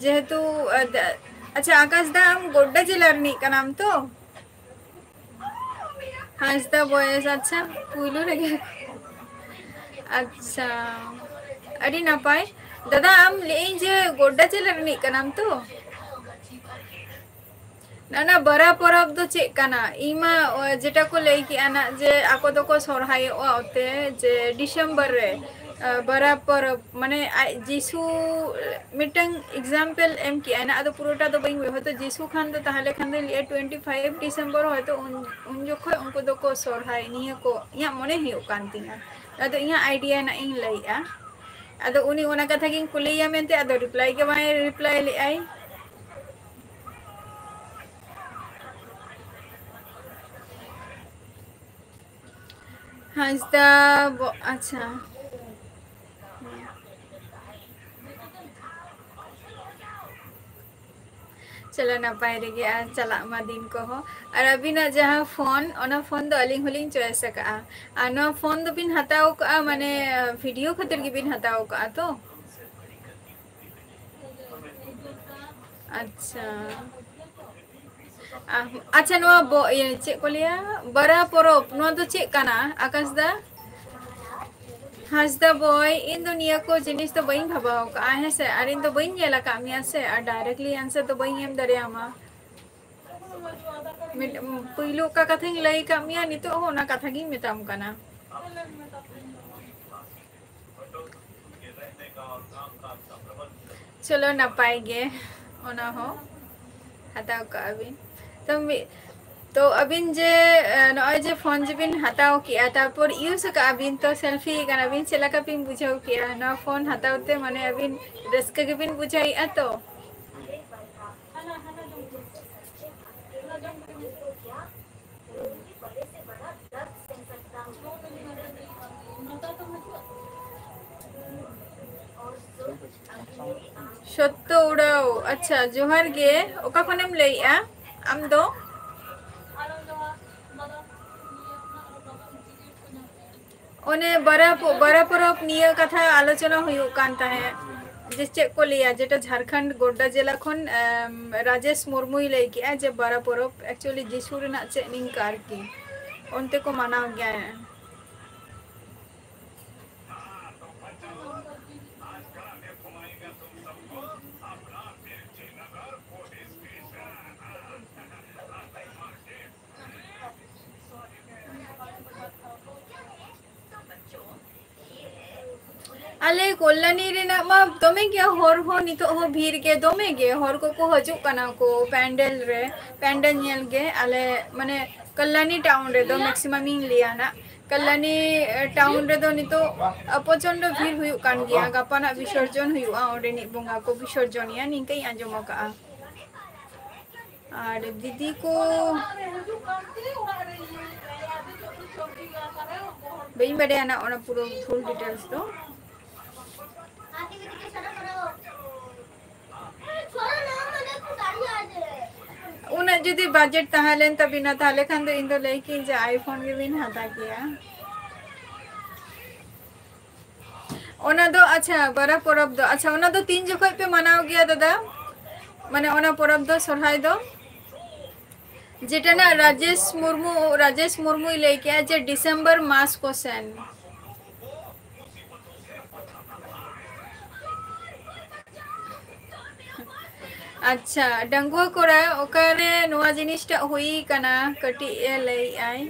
ᱡᱮᱦᱮᱛᱩ, ᱟ, ᱫᱟ-, ᱟᱪᱪᱷᱟ, ᱟᱠᱟᱥ ᱫᱟ, ᱟᱢ ᱜᱳᱰᱰᱟ ᱡᱮᱞᱟ ᱨᱤᱱᱤᱡ ᱠᱟᱱᱟᱢ ᱛᱚ? ᱦᱟᱸᱥᱫᱟ ᱵᱚᱭᱮᱥ, ᱟᱪᱪᱷᱟ, ᱯᱩᱭᱞᱩ ᱨᱮᱜᱮ᱾ ᱟᱪᱪᱷᱟ, ᱟᱹᱰᱤ ᱱᱟᱯᱟᱭ᱾ ᱫᱟᱫᱟ, ᱟᱢ ᱞᱟᱹᱭ ᱟᱹᱧ ᱡᱮ ᱜᱳᱰᱰᱟ ᱡᱮᱞᱟ ᱨᱤᱱᱤᱡ ᱠᱟᱱᱟᱢ ᱛᱚ? ᱱᱟ, ᱱᱟ, ᱵᱟᱨᱟ ᱯᱚᱨᱚᱵᱽ ᱫᱚ ᱪᱮᱫ ᱠᱟᱱᱟ? ᱤᱧ ᱢᱟ, ᱚ, ᱡᱮᱴᱟ ᱠᱚ ᱞᱟᱹᱭ ᱠᱮᱜᱼᱟ ᱱᱟᱜ, ᱡᱮ ᱟᱠᱚ ᱫᱚᱠᱚ ᱥᱚᱨᱦᱟᱭᱚᱜᱼᱟ ᱚᱛᱮ, ᱡᱮ ᱰᱤᱥᱮᱢᱵᱚᱨ ᱨᱮ, ᱟ, ᱵᱟᱨᱟ ᱯᱚᱨᱚᱵᱽ, ᱢᱟᱱᱮ ᱟᱡ ᱡᱤᱥᱩ ᱢᱤᱫᱴᱟᱝ example ᱮᱢ ᱠᱮᱜᱼᱟᱭ ᱱᱟᱜ, ᱟᱫᱚ ᱯᱩᱨᱟᱹᱴᱟ ᱫᱚ ᱵᱟᱹᱧ ᱵᱩᱡᱷᱟᱹᱣᱟ᱾ ᱦᱚᱭᱛᱳ ᱡᱤᱥᱩ ᱠᱷᱟᱱ ᱫᱚ ᱛᱟᱦᱚᱞᱮ ᱠᱷᱟᱱ ᱫᱚᱧ ᱞᱟᱹᱭᱟ twenty five ᱰᱤᱥᱮᱢᱵᱚᱨ ᱦᱚᱭᱛᱳ ᱩᱱ, ᱩᱱ ᱡᱚᱠᱷᱚᱡ ᱩᱱᱠᱩ ᱫᱚᱠᱚ ᱥᱚᱨᱦᱟᱭ, ᱱᱤᱭᱟᱹ ᱠᱚ ᱤᱧᱟᱹᱜ ᱢᱚᱱᱮ ᱦᱩᱭᱩᱜ ᱠᱟᱱ ᱛᱤᱧᱟᱹ᱾ ᱟᱫᱚ ᱤᱧᱟᱹᱜ idea ᱱᱟᱜ ᱤᱧ ᱞᱟᱹᱭᱮᱜᱼᱟ᱾ ᱟᱫᱚ ᱩᱱᱤ ᱚᱱᱟ ᱠᱟᱛᱷᱟ ᱜᱤᱧ ᱠᱩᱞᱤᱭᱮᱭᱟ ᱢᱮᱱᱛᱮ, ᱟᱫᱚ reply ᱜᱮ ᱵᱟᱭ reply ᱞᱮᱜᱼᱟᱭ᱾ ᱦᱟᱸᱥᱫᱟ ᱵᱚ-, ᱟᱪᱪᱷᱟ᱾ ᱪᱚᱞᱚ, ᱱᱟᱯᱟᱭ ᱨᱮᱜᱮ ᱟᱨ ᱪᱟᱞᱟᱜ ᱢᱟ ᱫᱤᱱ ᱠᱚᱦᱚᱸ᱾ ᱟᱨ ᱟᱹᱵᱤᱱᱟᱜ ᱡᱟᱦᱟᱸ ᱯᱷᱳᱱ, ᱚᱱᱟ ᱯᱷᱳᱱ ᱫᱚ ᱟᱹᱞᱤᱧ ᱦᱚᱸᱞᱤᱧ choice ᱟᱠᱟᱜᱼᱟ᱾ ᱟᱨ ᱱᱚᱣᱟ ᱯᱷᱳᱱ ᱫᱚᱵᱤᱱ ᱦᱟᱛᱟᱣ ᱠᱟᱜᱼᱟ, ᱢᱟᱱᱮ, video ᱠᱷᱟᱹᱛᱤᱨ ᱜᱮᱵᱤᱱ ᱦᱟᱛᱟᱣ ᱠᱟᱜᱼᱟ ᱛᱚ? ᱟᱪᱪᱷᱟ᱾ ᱟᱦ, ᱟᱪᱪᱷᱟ, ᱱᱚᱣᱟ ᱵᱚ-, ᱤᱭᱟᱹ, ᱪᱮᱫ ᱠᱚ ᱞᱟᱹᱭᱟ, ᱵᱟᱨᱟ ᱯᱚᱨᱚᱵᱽ, ᱱᱚᱣᱟ ᱫᱚ ᱪᱮᱫ ᱠᱟᱱᱟ, ᱟᱠᱟᱥ ᱫᱟ? ᱦᱟᱸᱥᱫᱟ ᱵᱚᱭ, ᱤᱧ ᱫᱚ ᱱᱤᱭᱟᱹ ᱠᱚ ᱡᱤᱱᱤᱥ ᱫᱚ ᱵᱟᱹᱧ ᱵᱷᱟᱵᱟᱣ ᱠᱟᱜᱼᱟ, ᱦᱮᱸ ᱥᱮ? ᱟᱨ ᱤᱧ ᱫᱚ ᱵᱟᱹᱧ ᱧᱮᱞ ᱟᱠᱟᱫ ᱢᱮᱭᱟ ᱥᱮ, ᱟᱨ directly answer ᱫᱚ ᱵᱟᱹᱧ ᱮᱢ ᱫᱟᱲᱮᱭᱟᱢᱟ᱾ ᱢᱤᱫ, ᱯᱩᱭᱞᱩ ᱚᱠᱟ ᱠᱟᱛᱷᱟᱧ ᱞᱟᱹᱭ ᱟᱠᱟᱫ ᱢᱮᱭᱟ, ᱱᱤᱛᱚᱜ ᱦᱚᱸ ᱚᱱᱟ ᱠᱟᱛᱷᱟ ᱜᱤᱧ ᱢᱮᱛᱟᱢ ᱠᱟᱱᱟ᱾ ᱪᱚᱞᱚ, ᱱᱟᱯᱟᱭ ᱜᱮ, ᱚᱱᱟ ᱦᱚᱸ ᱦᱟᱛᱟᱣ ᱠᱟᱜᱼᱟ ᱵᱤᱱ᱾ ᱛᱚ ᱢᱤ-, ᱛᱚ ᱟᱹᱵᱤᱱ ᱡᱮ, ᱮ, ᱱᱚᱜᱼᱚᱭ ᱡᱮ ᱯᱷᱳᱱ ᱡᱮ ᱵᱤᱱ ᱦᱟᱛᱟᱣ ᱠᱮᱜᱼᱟ, ᱛᱟᱨᱯᱚᱨ use ᱟᱠᱟᱜᱼᱟ ᱵᱤᱱ, ᱛᱚ selfie ᱠᱟᱱᱟ ᱵᱤᱱ, ᱪᱮᱫ ᱞᱮᱠᱟ ᱵᱤᱱ ᱵᱩᱡᱷᱟᱹᱣ ᱠᱮᱜᱼᱟ? ᱱᱚᱣᱟ ᱯᱷᱳᱱ ᱦᱟᱛᱟᱣ ᱛᱮ, ᱢᱟᱱᱮ, ᱟᱹᱵᱤᱱ ᱨᱟᱹᱥᱠᱟᱹ ᱜᱮᱵᱤᱱ ᱵᱩᱡᱷᱟᱹᱣᱮᱜᱼᱟ ᱛᱚ? ᱥᱚᱛᱛᱚ ᱩᱲᱟᱹᱣ, ᱟᱪᱪᱷᱟ, ᱡᱚᱦᱟᱨ ᱜᱮ᱾ ᱚᱠᱟ ᱠᱷᱚᱱᱮᱢ ᱞᱟᱹᱭᱮᱜᱼᱟ ᱟᱢ ᱫᱚ? ᱚᱱᱮ ᱵᱟᱨᱟ ᱯᱚ-, ᱵᱟᱨᱟ ᱯᱚᱨᱚᱵᱽ ᱱᱤᱭᱟᱹ ᱠᱟᱛᱷᱟ ᱟᱞᱳᱪᱚᱱᱟ ᱦᱩᱭᱩᱜ ᱠᱟᱱ ᱛᱟᱦᱮᱸᱫ, ᱡᱮ ᱪᱮᱫ ᱠᱚ ᱞᱟᱹᱭᱟ, ᱡᱮᱴᱟ ᱡᱷᱟᱲᱠᱷᱚᱸᱰ ᱜᱳᱰᱰᱟ ᱡᱮᱞᱟ ᱠᱷᱚᱱ, ᱮᱢ, ᱨᱟᱡᱮᱥ ᱢᱩᱨᱢᱩᱭ ᱞᱟᱹᱭ ᱠᱮᱜᱼᱟ ᱡᱮ ᱵᱟᱨᱟ ᱯᱚᱨᱚᱵᱽ actually ᱡᱤᱥᱩ ᱨᱮᱱᱟᱜ ᱪᱮᱫ ᱱᱤᱝᱠᱟ ᱟᱨᱠᱤ, ᱚᱱᱛᱮ ᱠᱚ ᱢᱟᱱᱟᱣ ᱜᱮᱭᱟ᱾ ᱟᱞᱮ ᱠᱚᱞᱞᱟᱱᱤ ᱨᱮᱱᱟᱜ ᱢᱟ ᱫᱚᱢᱮ ᱜᱮ ᱦᱚᱲ ᱦᱚᱸ, ᱱᱤᱛᱚᱜ ᱦᱚᱸ ᱵᱷᱤᱲ ᱜᱮ, ᱫᱚᱢᱮ ᱜᱮ ᱦᱚᱲ ᱠᱚᱠᱚ ᱦᱤᱡᱩᱜ ᱠᱟᱱᱟ ᱠᱚ ᱯᱮᱱᱰᱮᱞ ᱨᱮ, ᱯᱮᱱᱰᱮᱞ ᱧᱮᱞ ᱜᱮ᱾ ᱟᱞᱮ ᱢᱟᱱᱮ ᱠᱚᱞᱞᱟᱱᱤ town ᱨᱮᱫᱚ maximum ᱤᱧ ᱞᱟᱹᱭᱟ ᱱᱟᱜ, ᱠᱚᱞᱞᱟᱱᱤ, ᱮ, town ᱨᱮᱫᱚ ᱱᱤᱛᱚᱜ, ᱟ, ᱯᱨᱚᱪᱚᱱᱰᱚ ᱵᱷᱤᱲ ᱦᱩᱭᱩᱜ ᱠᱟᱱ ᱜᱮᱭᱟ᱾ ᱜᱟᱯᱟ ᱱᱟᱜ ᱵᱤᱥᱚᱨᱡᱚᱱ ᱦᱩᱭᱩᱜᱼᱟ, ᱚᱸᱰᱮᱱᱤᱡ ᱵᱚᱸᱜᱟ ᱠᱚ ᱵᱤᱥᱚᱨᱡᱚᱱᱮᱭᱟ, ᱱᱤᱝᱠᱟᱹᱧ ᱟᱸᱡᱚᱢ ᱟᱠᱟᱜᱼᱟ᱾ ᱟᱨ ᱫᱤᱫᱤ ᱠᱚ ᱵᱟᱹᱧ ᱵᱟᱰᱟᱭᱟ ᱱᱟᱜ ᱚᱱᱟ ᱯᱩᱨᱟᱹ full details ᱫᱚ᱾ ᱩᱱᱟᱹᱜ ᱡᱩᱫᱤ budget ᱛᱟᱦᱮᱸ ᱞᱮᱱ ᱛᱟᱵᱤᱱᱟ, ᱛᱟᱦᱞᱮ ᱠᱷᱟᱱ ᱫᱚ ᱤᱧ ᱫᱚ ᱞᱟᱹᱭ ᱠᱤᱧ ᱡᱮ iPhone ᱜᱮᱵᱤᱱ ᱦᱟᱛᱟᱣ ᱠᱮᱭᱟ᱾ ᱚᱱᱟ ᱫᱚ, ᱟᱪᱪᱷᱟ, ᱵᱟᱨᱟ ᱯᱚᱨᱚᱵᱽ ᱫᱚ, ᱟᱪᱪᱷᱟ, ᱚᱱᱟ ᱫᱚ ᱛᱤᱱ ᱡᱚᱠᱷᱚᱡ ᱯᱮ ᱢᱟᱱᱟᱣ ᱜᱮᱭᱟ ᱫᱟᱫᱟ? ᱢᱟᱱᱮ ᱚᱱᱟ ᱯᱚᱨᱚᱵᱽ ᱫᱚ, ᱥᱚᱨᱦᱟᱭ ᱫᱚ? ᱡᱮᱴᱟ ᱱᱟᱜ ᱨᱟᱡᱮᱥ ᱢᱩᱨᱢᱩ, ᱨᱟᱡᱮᱥ ᱢᱩᱨᱢᱩᱭ ᱞᱟᱹᱭ ᱠᱮᱜᱼᱟ ᱡᱮ December ᱢᱟᱥ ᱠᱚ ᱥᱮᱱ᱾ ᱟᱪᱪᱷᱟ, ᱰᱟᱺᱜᱩᱣᱟᱹ ᱠᱚᱲᱟ, ᱚᱠᱟᱨᱮ ᱱᱚᱣᱟ ᱡᱤᱱᱤᱥᱴᱟᱜ ᱦᱩᱭ ᱠᱟᱱᱟ? ᱠᱟᱹᱴᱤᱡ ᱮ ᱞᱟᱹᱭᱮᱜᱼᱟᱭ᱾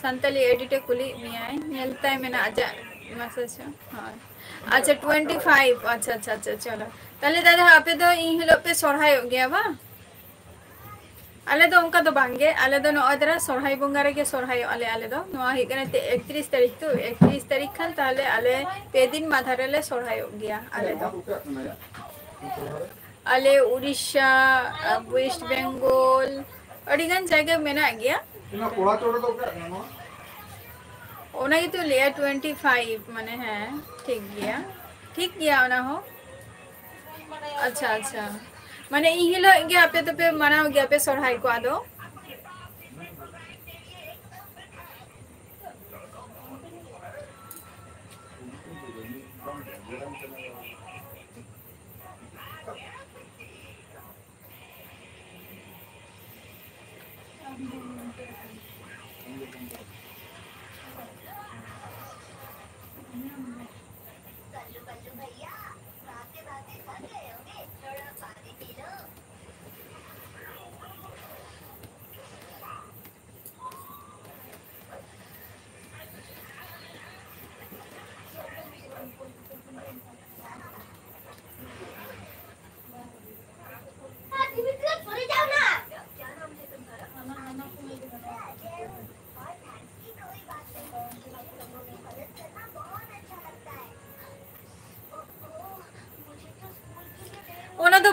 ᱥᱟᱱᱛᱟᱞᱤ edit ᱮ ᱠᱩᱞᱤᱭᱮᱫ ᱢᱮᱭᱟᱭ, ᱧᱮᱞ ᱛᱟᱭ ᱢᱮᱱᱟᱜ ᱟᱡᱟᱜ message ᱦᱚᱸ᱾ ᱦᱳᱭ᱾ ᱟᱪᱪᱷᱟ, twenty five᱾ ᱟᱪᱪᱷᱟ, ᱟᱪᱪᱷᱟ, ᱟᱪᱪᱷᱟ, ᱪᱚᱞᱚ᱾ ᱛᱟᱦᱞᱮ ᱫᱟᱫᱟ, ᱟᱯᱮ ᱫᱚ ᱤᱱ ᱦᱤᱞᱳᱜ ᱯᱮ ᱥᱚᱨᱦᱟᱭᱚᱜ ᱜᱮᱭᱟ ᱵᱟᱝ? ᱟᱞᱮ ᱫᱚ ᱚᱱᱠᱟ ᱫᱚ ᱵᱟᱝ ᱜᱮ, ᱟᱞᱮ ᱫᱚ ᱱᱚᱜᱼᱚᱭ ᱫᱟᱨᱟ ᱥᱚᱨᱦᱟᱭ ᱵᱚᱸᱜᱟ ᱨᱮᱜᱮ ᱥᱚᱨᱦᱟᱭᱚᱜ ᱟᱞᱮ᱾ ᱟᱞᱮ ᱫᱚ ᱱᱚᱣᱟ ᱦᱩᱭᱩᱜ ᱠᱟᱱᱟ ᱛᱮ ᱮᱠᱛᱨᱤᱥ ᱛᱟᱹᱨᱤᱠᱷ ᱛᱚ, ᱮᱠᱛᱨᱤᱥ ᱛᱟᱹᱨᱤᱠᱷ ᱠᱷᱟᱱ ᱛᱟᱦᱞᱮ ᱟᱞᱮ ᱯᱮ ᱫᱤᱱ ᱢᱟᱫᱷᱟ ᱨᱮᱞᱮ ᱥᱚᱨᱦᱟᱭᱚᱜ ᱜᱮᱭᱟ ᱟᱞᱮ ᱫᱚ᱾ ᱟᱞᱮ ᱩᱲᱤᱥᱥᱟ, ᱟᱨ West Bengal, ᱟᱹᱰᱤ ᱜᱟᱱ ᱡᱟᱭᱜᱟ ᱢᱮᱱᱟᱜ ᱜᱮᱭᱟ᱾ ᱚᱱᱟ ᱠᱚᱲᱟ ᱪᱚᱴ ᱨᱮᱫᱚ ᱚᱠᱟ ᱠᱟᱱᱟ ᱱᱚᱣᱟ? ᱚᱱᱟ ᱜᱮᱛᱚ ᱞᱟᱹᱭᱟ twenty five, ᱢᱟᱱᱮ ᱦᱮᱸ, ᱴᱷᱤᱠ ᱜᱮᱭᱟ, ᱴᱷᱤᱠ ᱜᱮᱭᱟ ᱚᱱᱟ ᱦᱚᱸ᱾ ᱟᱪᱪᱷᱟ, ᱟᱪᱪᱷᱟ, ᱢᱟᱱᱮ ᱤᱱ ᱦᱤᱞᱳᱜ ᱜᱮ ᱟᱯᱮ ᱫᱚᱯᱮ ᱢᱟᱱᱟᱣ ᱜᱮᱭᱟ ᱯᱮ ᱥᱚᱨᱦᱟᱭ ᱠᱚ ᱟᱫᱚ?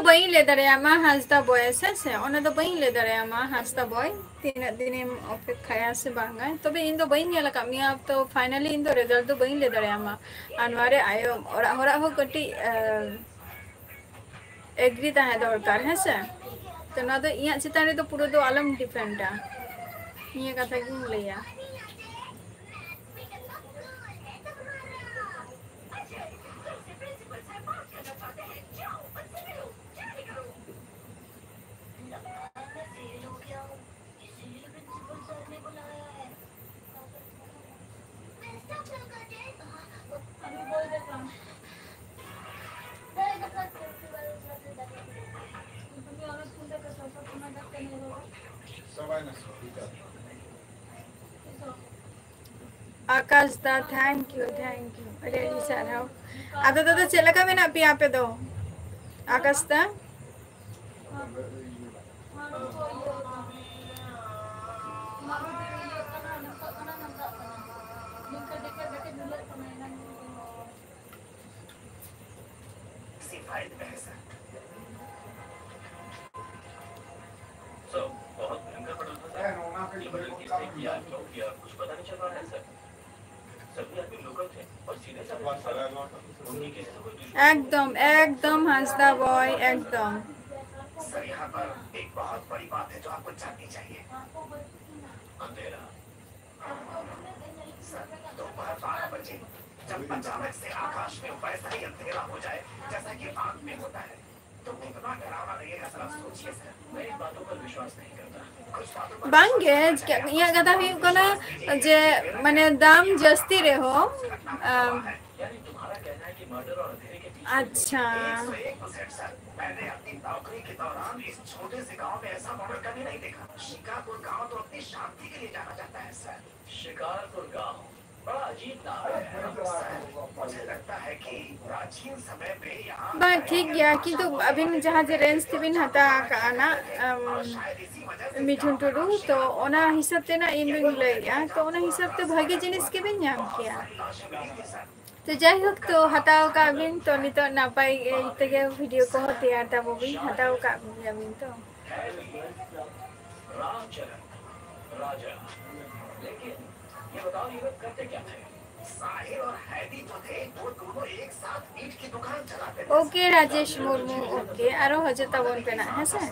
ᱵᱟᱹᱧ ᱞᱟᱹᱭ ᱫᱟᱲᱮᱭᱟᱢᱟ ᱦᱟᱸᱥᱫᱟ ᱵᱚᱭᱮᱥ, ᱦᱮᱸ ᱥᱮ? ᱚᱱᱟ ᱫᱚ ᱵᱟᱹᱧ ᱞᱟᱹᱭ ᱫᱟᱲᱮᱭᱟᱢᱟ ᱦᱟᱸᱥᱫᱟ ᱵᱚᱭ, ᱛᱤᱱᱟᱹᱜ ᱫᱤᱱᱮᱢ ᱚᱯᱮᱠᱷᱟᱭᱟ ᱥᱮ ᱵᱟᱝᱟ᱾ ᱛᱚᱵᱮ ᱤᱧ ᱫᱚ ᱵᱟᱹᱧ ᱧᱮᱞ ᱟᱠᱟᱫ ᱢᱮᱭᱟ, ᱛᱚ finally ᱤᱧ ᱫᱚ result ᱫᱚ ᱵᱟᱹᱧ ᱞᱟᱹᱭ ᱫᱟᱲᱮᱭᱟᱢᱟ᱾ ᱟᱨ ᱱᱚᱣᱟ ᱨᱮ ᱟᱭᱳ ᱚᱲᱟᱜ ᱦᱚᱲᱟᱜ ᱦᱚᱸ ᱠᱟᱹᱴᱤᱡ, ᱟᱸ, agree ᱛᱟᱦᱮᱸ ᱫᱚᱨᱠᱟᱨ, ᱦᱮᱸ ᱥᱮ? ᱛᱚ ᱱᱚᱣᱟ ᱫᱚ ᱤᱧᱟᱹᱜ ᱪᱮᱛᱟᱱ ᱨᱮᱫᱚ ᱯᱩᱨᱟᱹ ᱫᱚ ᱟᱞᱚᱢ dependᱟ ᱱᱤᱭᱟᱹ ᱠᱟᱛᱷᱟ ᱜᱤᱧ ᱞᱟᱹᱭᱟ᱾ ᱟᱠᱟᱥ ᱫᱟ, thank you, thank you, ᱟᱹᱰᱤ ᱟᱹᱰᱤ ᱥᱟᱨᱦᱟᱣ᱾ ᱟᱫᱚ ᱫᱟᱫᱟ, ᱪᱮᱫ ᱞᱮᱠᱟ ᱢᱮᱱᱟᱜ ᱯᱮᱭᱟ ᱟᱯᱮ ᱫᱚ? ᱟᱠᱟᱥ ᱫᱟ? ᱮᱠᱫᱚᱢ, ᱮᱠᱫᱚᱢ, ᱦᱟᱸᱥᱫᱟ ᱵᱚᱭ, ᱮᱠᱫᱚᱢ। ᱵᱟᱝ ᱜᱮ, ᱪᱮᱠᱟ, ᱤᱧᱟᱹᱜ ᱠᱟᱛᱷᱟ ᱦᱩᱭᱩᱜ ᱠᱟᱱᱟ ᱡᱮ, ᱢᱟᱱᱮ, ᱫᱟᱢ ᱡᱟᱹᱥᱛᱤ ᱨᱮᱦᱚᱸ, ᱟᱢ, ᱟᱪᱪᱷᱟ᱾ ᱵᱟᱝ, ᱴᱷᱤᱠ ᱜᱮᱭᱟ, ᱠᱤᱱᱛᱩ ᱟᱹᱵᱤᱱ ᱡᱟᱦᱟᱸ ᱡᱮ range ᱛᱮᱵᱤᱱ ᱦᱟᱛᱟᱣ ᱟᱠᱟᱜᱼᱟ ᱱᱟᱜ, ᱟᱢ, ᱢᱤᱴᱷᱩᱱ ᱴᱩᱰᱩ, ᱛᱚ ᱚᱱᱟ ᱦᱤᱥᱟᱹᱵ ᱛᱮ ᱱᱟᱜ ᱤᱧ ᱫᱩᱧ ᱞᱟᱹᱭᱮᱜᱼᱟ, ᱛᱚ ᱚᱱᱟ ᱦᱤᱥᱟᱹᱵ ᱛᱮ ᱵᱷᱟᱜᱮ ᱡᱤᱱᱤᱥ ᱜᱮᱵᱤᱱ ᱧᱟᱢ ᱠᱮᱭᱟ᱾ ᱛᱚ ᱡᱟᱭᱦᱳᱠ, ᱛᱚ ᱦᱟᱛᱟᱣ ᱠᱟᱜ ᱵᱤᱱ, ᱛᱚ ᱱᱤᱛᱚᱜ ᱱᱟᱯᱟᱭ ᱛᱮᱜᱮ ᱵᱷᱤᱰᱤᱭᱳ ᱠᱚᱦᱚᱸ ᱛᱮᱭᱟᱨ ᱛᱟᱵᱚ ᱵᱤᱱ, ᱦᱟᱛᱟᱣ ᱠᱟᱜ ᱜᱮᱭᱟ ᱵᱤᱱ ᱛᱚ᱾ ᱳᱠᱮ ᱨᱟᱡᱮᱥ ᱢᱩᱨᱢᱩ, ᱳᱠᱮ, ᱟᱨᱚ ᱦᱤᱡᱩᱜ ᱛᱟᱵᱚᱱ ᱯᱮ ᱱᱟᱜ, ᱦᱮᱸ ᱥᱮ?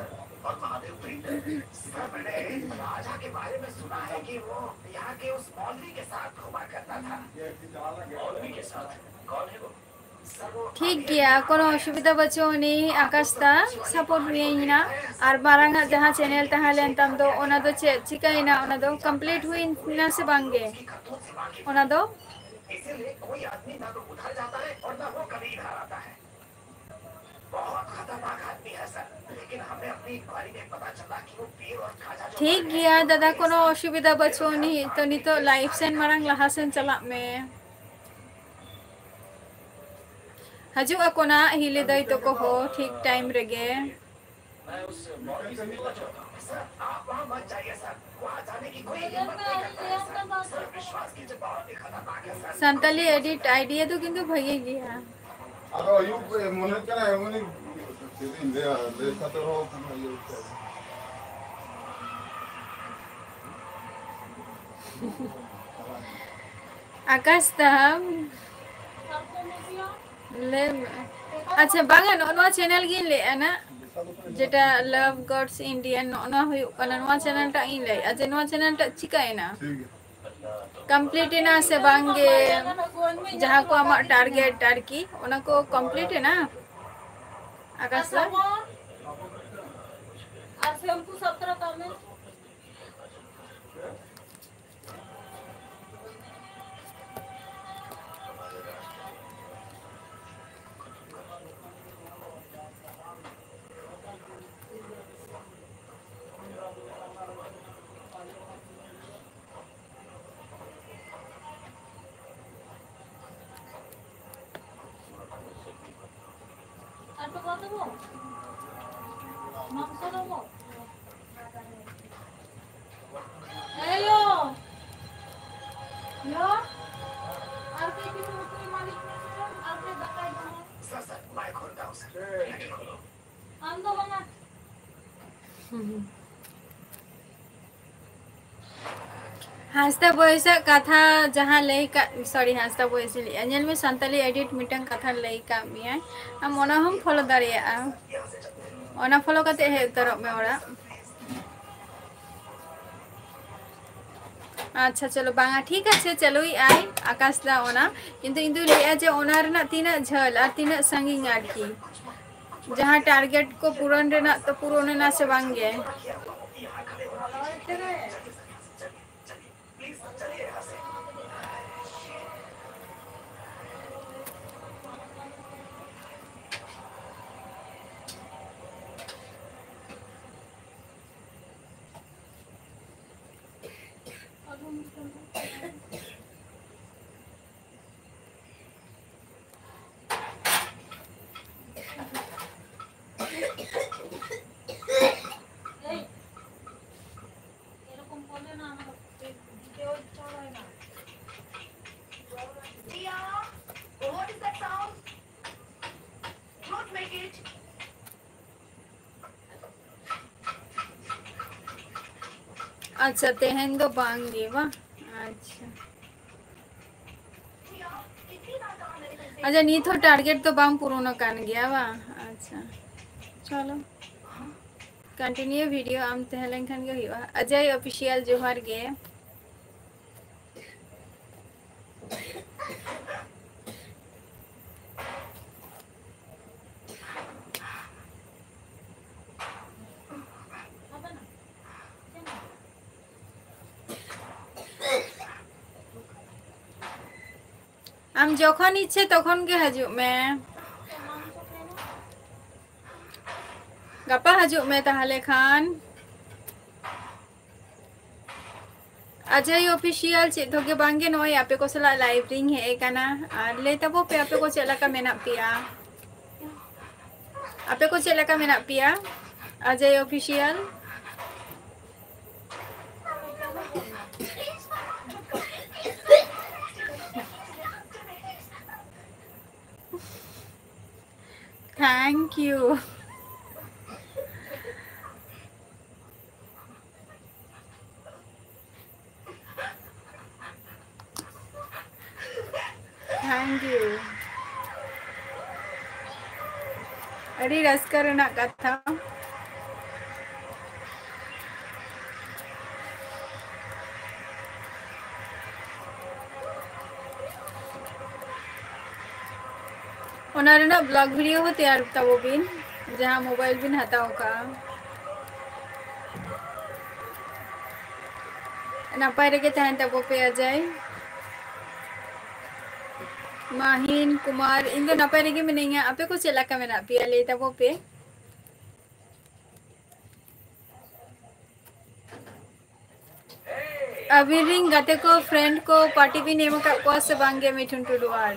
ᱴᱷᱤᱠ ᱜᱮᱭᱟ, ᱠᱳᱱᱳ ᱚᱥᱩᱵᱤᱫᱷᱟ ᱵᱟᱹᱪᱩᱜ ᱟᱹᱱᱤᱡ ᱟᱠᱟᱥ ᱫᱟ, ᱥᱟᱯᱳᱨᱴ ᱢᱮᱭᱟᱹᱧ ᱱᱟᱜ᱾ ᱟᱨ ᱢᱟᱨᱟᱝ ᱟᱜ ᱡᱟᱦᱟᱸ ᱪᱮᱱᱮᱞ ᱛᱟᱦᱮᱸ ᱞᱮᱱ ᱛᱟᱢ ᱫᱚ, ᱚᱱᱟ ᱫᱚ ᱪᱮᱫ ᱪᱤᱠᱟᱹᱭᱮᱱᱟ? ᱚᱱᱟ ᱫᱚ ᱠᱚᱢᱯᱞᱤᱴ ᱦᱩᱭᱱᱟ ᱥᱮ ᱵᱟᱝ ᱜᱮ? ᱚᱱᱟ ᱫᱚ ᱴᱷᱤᱠ ᱜᱮᱭᱟ ᱫᱟᱫᱟ, ᱠᱳᱱᱳ ᱚᱥᱩᱵᱤᱫᱷᱟ ᱵᱟᱹᱪᱩᱜ ᱟᱹᱱᱤᱡ᱾ ᱛᱚ ᱱᱤᱛᱚᱜ ᱞᱟᱭᱤᱵᱷ ᱥᱮᱱ ᱢᱟᱲᱟᱝ ᱞᱟᱦᱟ ᱥᱮᱱ ᱪᱟᱞᱟᱜ ᱢᱮ᱾ ᱦᱤᱡᱩᱜ ᱟᱠᱚ ᱱᱟᱜ ᱦᱤᱞᱤ ᱫᱟᱹᱭ ᱛᱟᱠᱚ ᱦᱚᱸ ᱴᱷᱤᱠ ᱴᱟᱭᱤᱢ ᱨᱮᱜᱮ᱾ ᱥᱟᱱᱛᱟᱞᱤ ᱮᱰᱤᱴ ᱟᱭᱰᱤᱭᱟ ᱫᱚ ᱠᱤᱱᱛᱩ ᱵᱷᱟᱜᱮ ᱜᱮᱭᱟ᱾ ᱟᱫᱚ ᱟᱹᱭᱩᱵ ᱢᱚᱱᱮ ᱠᱟᱱᱟ ᱮᱢᱚᱱᱤ ᱪᱮᱫ ᱤᱧ ᱞᱟᱹᱭᱟ, ᱞᱟᱹᱭ ᱠᱟᱛᱮ ᱦᱚᱸ ᱤᱭᱟᱹ ᱟᱠᱟᱥ ᱫᱟᱢ᱾ ᱞᱟᱹᱭ ᱢᱮ᱾ ᱟᱪᱪᱷᱟ, ᱵᱟᱝᱟ, ᱱᱚᱜᱼᱚ ᱱᱚᱣᱟ ᱪᱮᱱᱮᱞ ᱜᱤᱧ ᱞᱟᱹᱭᱮᱫᱼᱟ ᱱᱟᱜ, ᱡᱮᱴᱟ Love Gods Indian, ᱱᱚᱜᱼᱚ ᱱᱚᱣᱟ ᱦᱩᱭᱩᱜ ᱠᱟᱱᱟ, ᱱᱚᱣᱟ ᱪᱮᱱᱮᱞ ᱴᱟᱜ ᱤᱧ ᱞᱟᱹᱭᱮᱫᱼᱟ ᱡᱮ ᱱᱚᱣᱟ ᱪᱮᱱᱮᱞ ᱴᱟᱜ ᱪᱤᱠᱟᱹᱭᱮᱱᱟ, ᱠᱚᱢᱯᱞᱤᱴ ᱮᱱᱟ ᱥᱮ ᱵᱟᱝ ᱜᱮ, ᱡᱟᱦᱟᱸ ᱠᱚ ᱟᱢᱟᱜ ᱴᱟᱨᱜᱮᱴ ᱟᱨᱠᱤ, ᱚᱱᱟ ᱠᱚ ᱠᱚᱢᱯᱞᱤᱴ ᱮᱱᱟ ᱟᱠᱟᱥ ᱫᱟ? ᱟᱨ ᱥᱮ ᱩᱱᱠᱩ ᱥᱟᱵ ᱛᱚᱨᱟ ᱠᱟᱜ ᱢᱮ᱾ ᱟᱨ ᱛᱚᱣᱟ ᱫᱚᱵᱚ? ᱢᱟᱝᱥᱚ ᱫᱚᱵᱚ? ᱮᱭᱳ! ᱭᱳ! ᱟᱨ ᱠᱟᱹᱡ ᱪᱩᱞᱩᱝ ᱩᱛᱩ ᱮᱢᱟᱞᱤᱧ ᱦᱟᱸᱥᱫᱟ ᱵᱚᱭᱮᱥᱟᱜ ᱠᱟᱛᱷᱟ ᱡᱟᱦᱟᱸ ᱞᱟᱹᱭ ᱠᱟᱜ, sorry, ᱦᱟᱸᱥᱫᱟ ᱵᱚᱭᱮᱥ ᱤᱧ ᱞᱟᱹᱭᱮᱜᱼᱟ, ᱧᱮᱞ ᱢᱮ, ᱥᱟᱱᱛᱟᱞᱤ edit ᱢᱤᱫᱴᱟᱝ ᱠᱟᱛᱷᱟ ᱞᱟᱹᱭ ᱠᱟᱜ ᱢᱮᱭᱟᱭ, ᱟᱢ ᱚᱱᱟ ᱦᱚᱸᱢ follow ᱫᱟᱲᱮᱭᱟᱜᱼᱟ, ᱚᱱᱟ follow ᱠᱟᱛᱮ ᱦᱮᱡ ᱩᱛᱟᱹᱨᱚᱜ ᱢᱮ ᱚᱲᱟᱜ᱾ ᱟᱪᱪᱷᱟ, ᱪᱚᱞᱚ, ᱵᱟᱝᱟ, ᱴᱷᱤᱠ ᱟᱪᱷᱮ, ᱪᱟᱹᱞᱩᱭᱮᱫ ᱟᱭ ᱟᱠᱟᱥ ᱫᱟ ᱚᱱᱟ, ᱠᱤᱱᱛᱩ ᱤᱧ ᱫᱩᱧ ᱞᱟᱹᱭᱮᱜᱼᱟ ᱡᱮ ᱚᱱᱟ ᱨᱮᱱᱟᱜ ᱛᱤᱱᱟᱹᱜ ᱡᱷᱟᱹᱞ ᱟᱨ ᱛᱤᱱᱟᱹᱜ ᱥᱟᱺᱜᱤᱧ ᱟᱨᱠᱤ, ᱡᱟᱦᱟᱸ target ᱠᱚ ᱯᱩᱨᱚᱱ ᱨᱮᱱᱟᱜ ᱛᱚ ᱯᱩᱨᱚᱱ ᱮᱱᱟ ᱥᱮ ᱵᱟᱝ ᱜᱮ? ᱟᱪᱪᱷᱟ, ᱛᱮᱦᱮᱧ ᱫᱚ ᱵᱟᱝ ᱜᱮ ᱵᱟᱝ? ᱟᱪᱪᱷᱟ᱾ ᱟᱪᱪᱷᱟ, ᱱᱤᱛ ᱦᱚᱸ target ᱫᱚ ᱵᱟᱝ ᱯᱩᱨᱚᱱ ᱟᱠᱟᱱ ᱜᱮᱭᱟ ᱵᱟᱝ? ᱟᱪᱪᱷᱟ, ᱪᱚᱞᱚ, continue video ᱟᱢ ᱛᱟᱦᱮᱸ ᱞᱮᱱᱠᱷᱟᱱ ᱜᱮ ᱦᱩᱭᱩᱜᱼᱟ᱾ ᱚᱡᱚᱭ Official, ᱡᱚᱦᱟᱨ ᱜᱮ᱾ ᱟᱢ ᱡᱚᱠᱷᱚᱱ ᱤᱪᱪᱷᱟᱹ ᱛᱚᱠᱷᱚᱱ ᱜᱮ ᱦᱤᱡᱩᱜ ᱢᱮ᱾ ᱜᱟᱯᱟ ᱦᱤᱡᱩᱜ ᱢᱮ ᱛᱟᱦᱚᱞᱮ ᱠᱷᱟᱱ᱾ ᱚᱡᱚᱭ Official, ᱪᱮᱫ ᱦᱚᱸ ᱜᱮ ᱵᱟᱝ ᱜᱮ, ᱱᱚᱜᱼᱚᱭ ᱟᱯᱮ ᱠᱚ ᱥᱟᱞᱟᱜ live ᱨᱤᱧ ᱦᱮᱡ ᱟᱠᱟᱱᱟ᱾ ᱟᱨ ᱞᱟᱹᱭ ᱛᱟᱵᱚ ᱯᱮ, ᱟᱯᱮ ᱠᱚ ᱪᱮᱫ ᱞᱮᱠᱟ ᱢᱮᱱᱟᱜ ᱯᱮᱭᱟ? ᱟᱯᱮ ᱠᱚ ᱪᱮᱫ ᱞᱮᱠᱟ ᱢᱮᱱᱟᱜ ᱯᱮᱭᱟ? ᱚᱡᱚᱭ Official᱾ Thank you. Thank you. ᱟᱹᱰᱤ ᱨᱟᱹᱥᱠᱟᱹ ᱨᱮᱱᱟᱜ ᱠᱟᱛᱷᱟ᱾ ᱚᱱᱟ ᱨᱮᱱᱟᱜ vlog video ᱦᱚᱸ ᱛᱮᱭᱟᱨ ᱛᱟᱵᱚ ᱵᱤᱱ, ᱡᱟᱦᱟᱸ mobile ᱵᱤᱱ ᱦᱟᱛᱟᱣ ᱠᱟᱜᱼᱟ᱾ ᱱᱟᱯᱟᱭ ᱨᱮᱜᱮ ᱛᱟᱦᱮᱱ ᱛᱟᱵᱚ ᱯᱮ ᱚᱡᱚᱭ᱾ ᱢᱟᱦᱤᱱ ᱠᱩᱢᱟᱨ, ᱤᱧ ᱫᱚ ᱱᱟᱯᱟᱭ ᱨᱮᱜᱮ ᱢᱤᱱᱟᱹᱧᱟ᱾ ᱟᱯᱮ ᱠᱚ ᱪᱮᱫ ᱞᱮᱠᱟ ᱢᱮᱱᱟᱜ ᱯᱮᱭᱟ, ᱞᱟᱹᱭ ᱛᱟᱵᱚ ᱯᱮ᱾ ᱟᱹᱵᱤᱱ ᱨᱤᱱ ᱜᱟᱛᱮ ᱠᱚ, friend ᱠᱚ, party ᱵᱤᱱ ᱮᱢ ᱟᱠᱟᱫ ᱠᱚᱣᱟ ᱥᱮ ᱵᱟᱝ ᱜᱮ ᱢᱤᱴᱷᱩᱱ ᱴᱩᱰᱩ ᱟᱨ?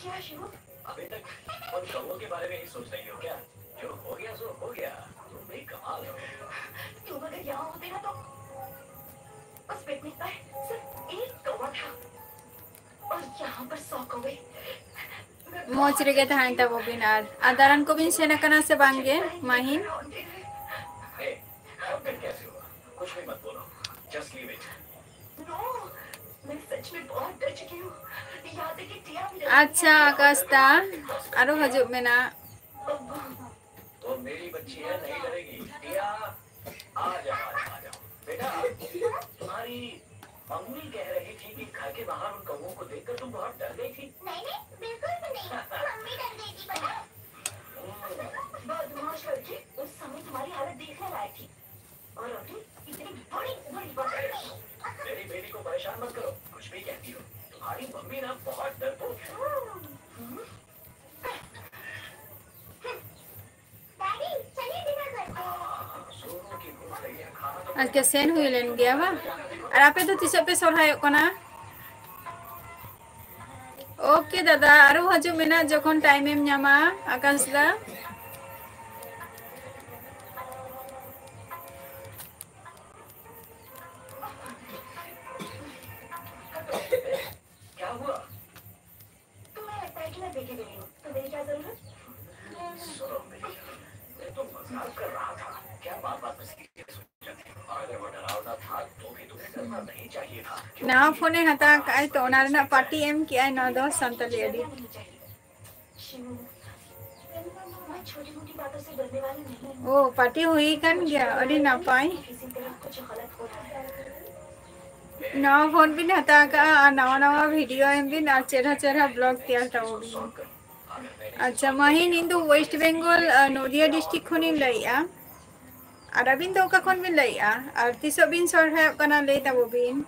क्या शिवम? अभी तक उन कौवों के बारे में ही सोच रही हो क्या? जो हो गया सो हो गया। तुम भी कमाल हो। तुम अगर यहाँ होते ना तो उस पिकनिक पर सिर्फ एक कौवा था और यहाँ पर सौ कौवे। ᱢᱚᱡᱽ ᱨᱮᱜᱮ ᱛᱟᱦᱮᱱ ᱛᱟᱵᱚ ᱵᱤᱱ᱾ ᱟᱨ, ᱟᱨ ᱫᱟᱬᱟᱱ ᱠᱚᱵᱤᱱ ᱥᱮᱱ ᱟᱠᱟᱱᱟ ᱥᱮ ᱵᱟᱝ ᱜᱮ, ᱢᱟᱦᱤᱱ? ए, अब फिर कैसे हुआ? कुछ भी मत बोलो, just leave it। नो, मैं सच में बहुत डर चुकी हूँ। यहाँ तक कि टिया भी डर गई है। ᱟᱪᱪᱷᱟ, ᱟᱠᱟᱥ ᱫᱟ, ᱟᱨᱚ ᱦᱤᱡᱩᱜ ᱢᱮᱱᱟᱜ᱾ वो मेरी बच्ची है, नहीं डरेगी। टिया, आ जाओ, आ जाओ, आ जाओ। बेटा, तुम्हारी मम्मी कह रही थी कि घर के बाहर उन कौवों को देखकर तुम बहुत डर गई थी। नहीं, नहीं, बिल्कुल भी नहीं। मम्मी डर गई थी, पता है? हम्म। बदमाश लड़की, उस समय तुम्हारी हालत देखने लायक थी। और अभी इतनी बड़ी, बड़ी बात है। मेरी बेटी को परेशान मत करो, कुछ भी कहती हो। तुम्हारी मम्मी ना बहुत डरपोक है। हम्म। ᱟᱪᱪᱷᱟ, ᱥᱮᱱ ᱦᱩᱭ ᱞᱮᱱ ᱜᱮᱭᱟ ᱵᱟᱝ? ᱟᱨ ᱟᱯᱮ ᱫᱚ ᱛᱤᱥᱚᱜ ᱯᱮ ᱥᱚᱨᱦᱟᱭᱚᱜ ᱠᱟᱱᱟ? OK ᱫᱟᱫᱟ, ᱟᱨᱚ ᱦᱤᱡᱩᱜ ᱢᱮ ᱱᱟᱜ ᱡᱚᱠᱷᱚᱱ time ᱮᱢ ᱧᱟᱢᱟ, ᱟᱠᱟᱥ ᱫᱟ᱾ ᱱᱟᱣᱟ ᱯᱷᱳᱱᱮ ᱦᱟᱛᱟᱣ ᱠᱟᱜᱼᱟᱭ, ᱛᱚ ᱚᱱᱟ ᱨᱮᱱᱟᱜ ᱯᱟᱨᱴᱤ ᱮᱢ ᱠᱮᱜᱼᱟᱭ ᱱᱚᱣᱟ ᱫᱚ ᱥᱟᱱᱛᱟᱞᱤ ᱮᱰᱤᱴ᱾ ᱳ, ᱯᱟᱨᱴᱤ ᱦᱩᱭ ᱠᱟᱱ ᱜᱮᱭᱟ, ᱟᱹᱰᱤ ᱱᱟᱯᱟᱭ᱾ ᱱᱟᱣᱟ ᱯᱷᱳᱱ ᱵᱤᱱ ᱦᱟᱛᱟᱣ ᱠᱟᱜᱼᱟ ᱟᱨ ᱱᱟᱣᱟ ᱱᱟᱣᱟ ᱵᱷᱤᱰᱤᱭᱳ ᱮᱢ ᱵᱤᱱ ᱟᱨ ᱪᱮᱦᱨᱟ ᱪᱮᱦᱨᱟ ᱵᱞᱚᱜ ᱛᱮᱭᱟᱨ ᱛᱟᱵᱚ ᱵᱤᱱ᱾ ᱟᱪᱪᱷᱟ ᱢᱟᱹᱦᱤᱱ, ᱤᱧ ᱫᱚ ᱳᱭᱮᱥᱴ ᱵᱮᱝᱜᱚᱞ, ᱟᱨ, ᱱᱚᱫᱤᱭᱟ ᱰᱤᱥᱴᱨᱤᱠᱴ ᱠᱷᱚᱱᱤᱧ ᱞᱟᱹᱭᱮᱜᱼᱟ᱾ ᱟᱨ ᱟᱹᱵᱤᱱ ᱫᱚ ᱚᱠᱟ ᱠᱷᱚᱱ ᱵᱤᱱ ᱞᱟᱹᱭᱮᱜᱼᱟ? ᱟᱨ ᱛᱤᱥᱚᱜ ᱵᱤᱱ ᱥᱚᱨᱦᱟᱭᱚᱜ ᱠᱟᱱᱟ, ᱞᱟᱹᱭ ᱛᱟᱵᱚ ᱵᱤᱱ᱾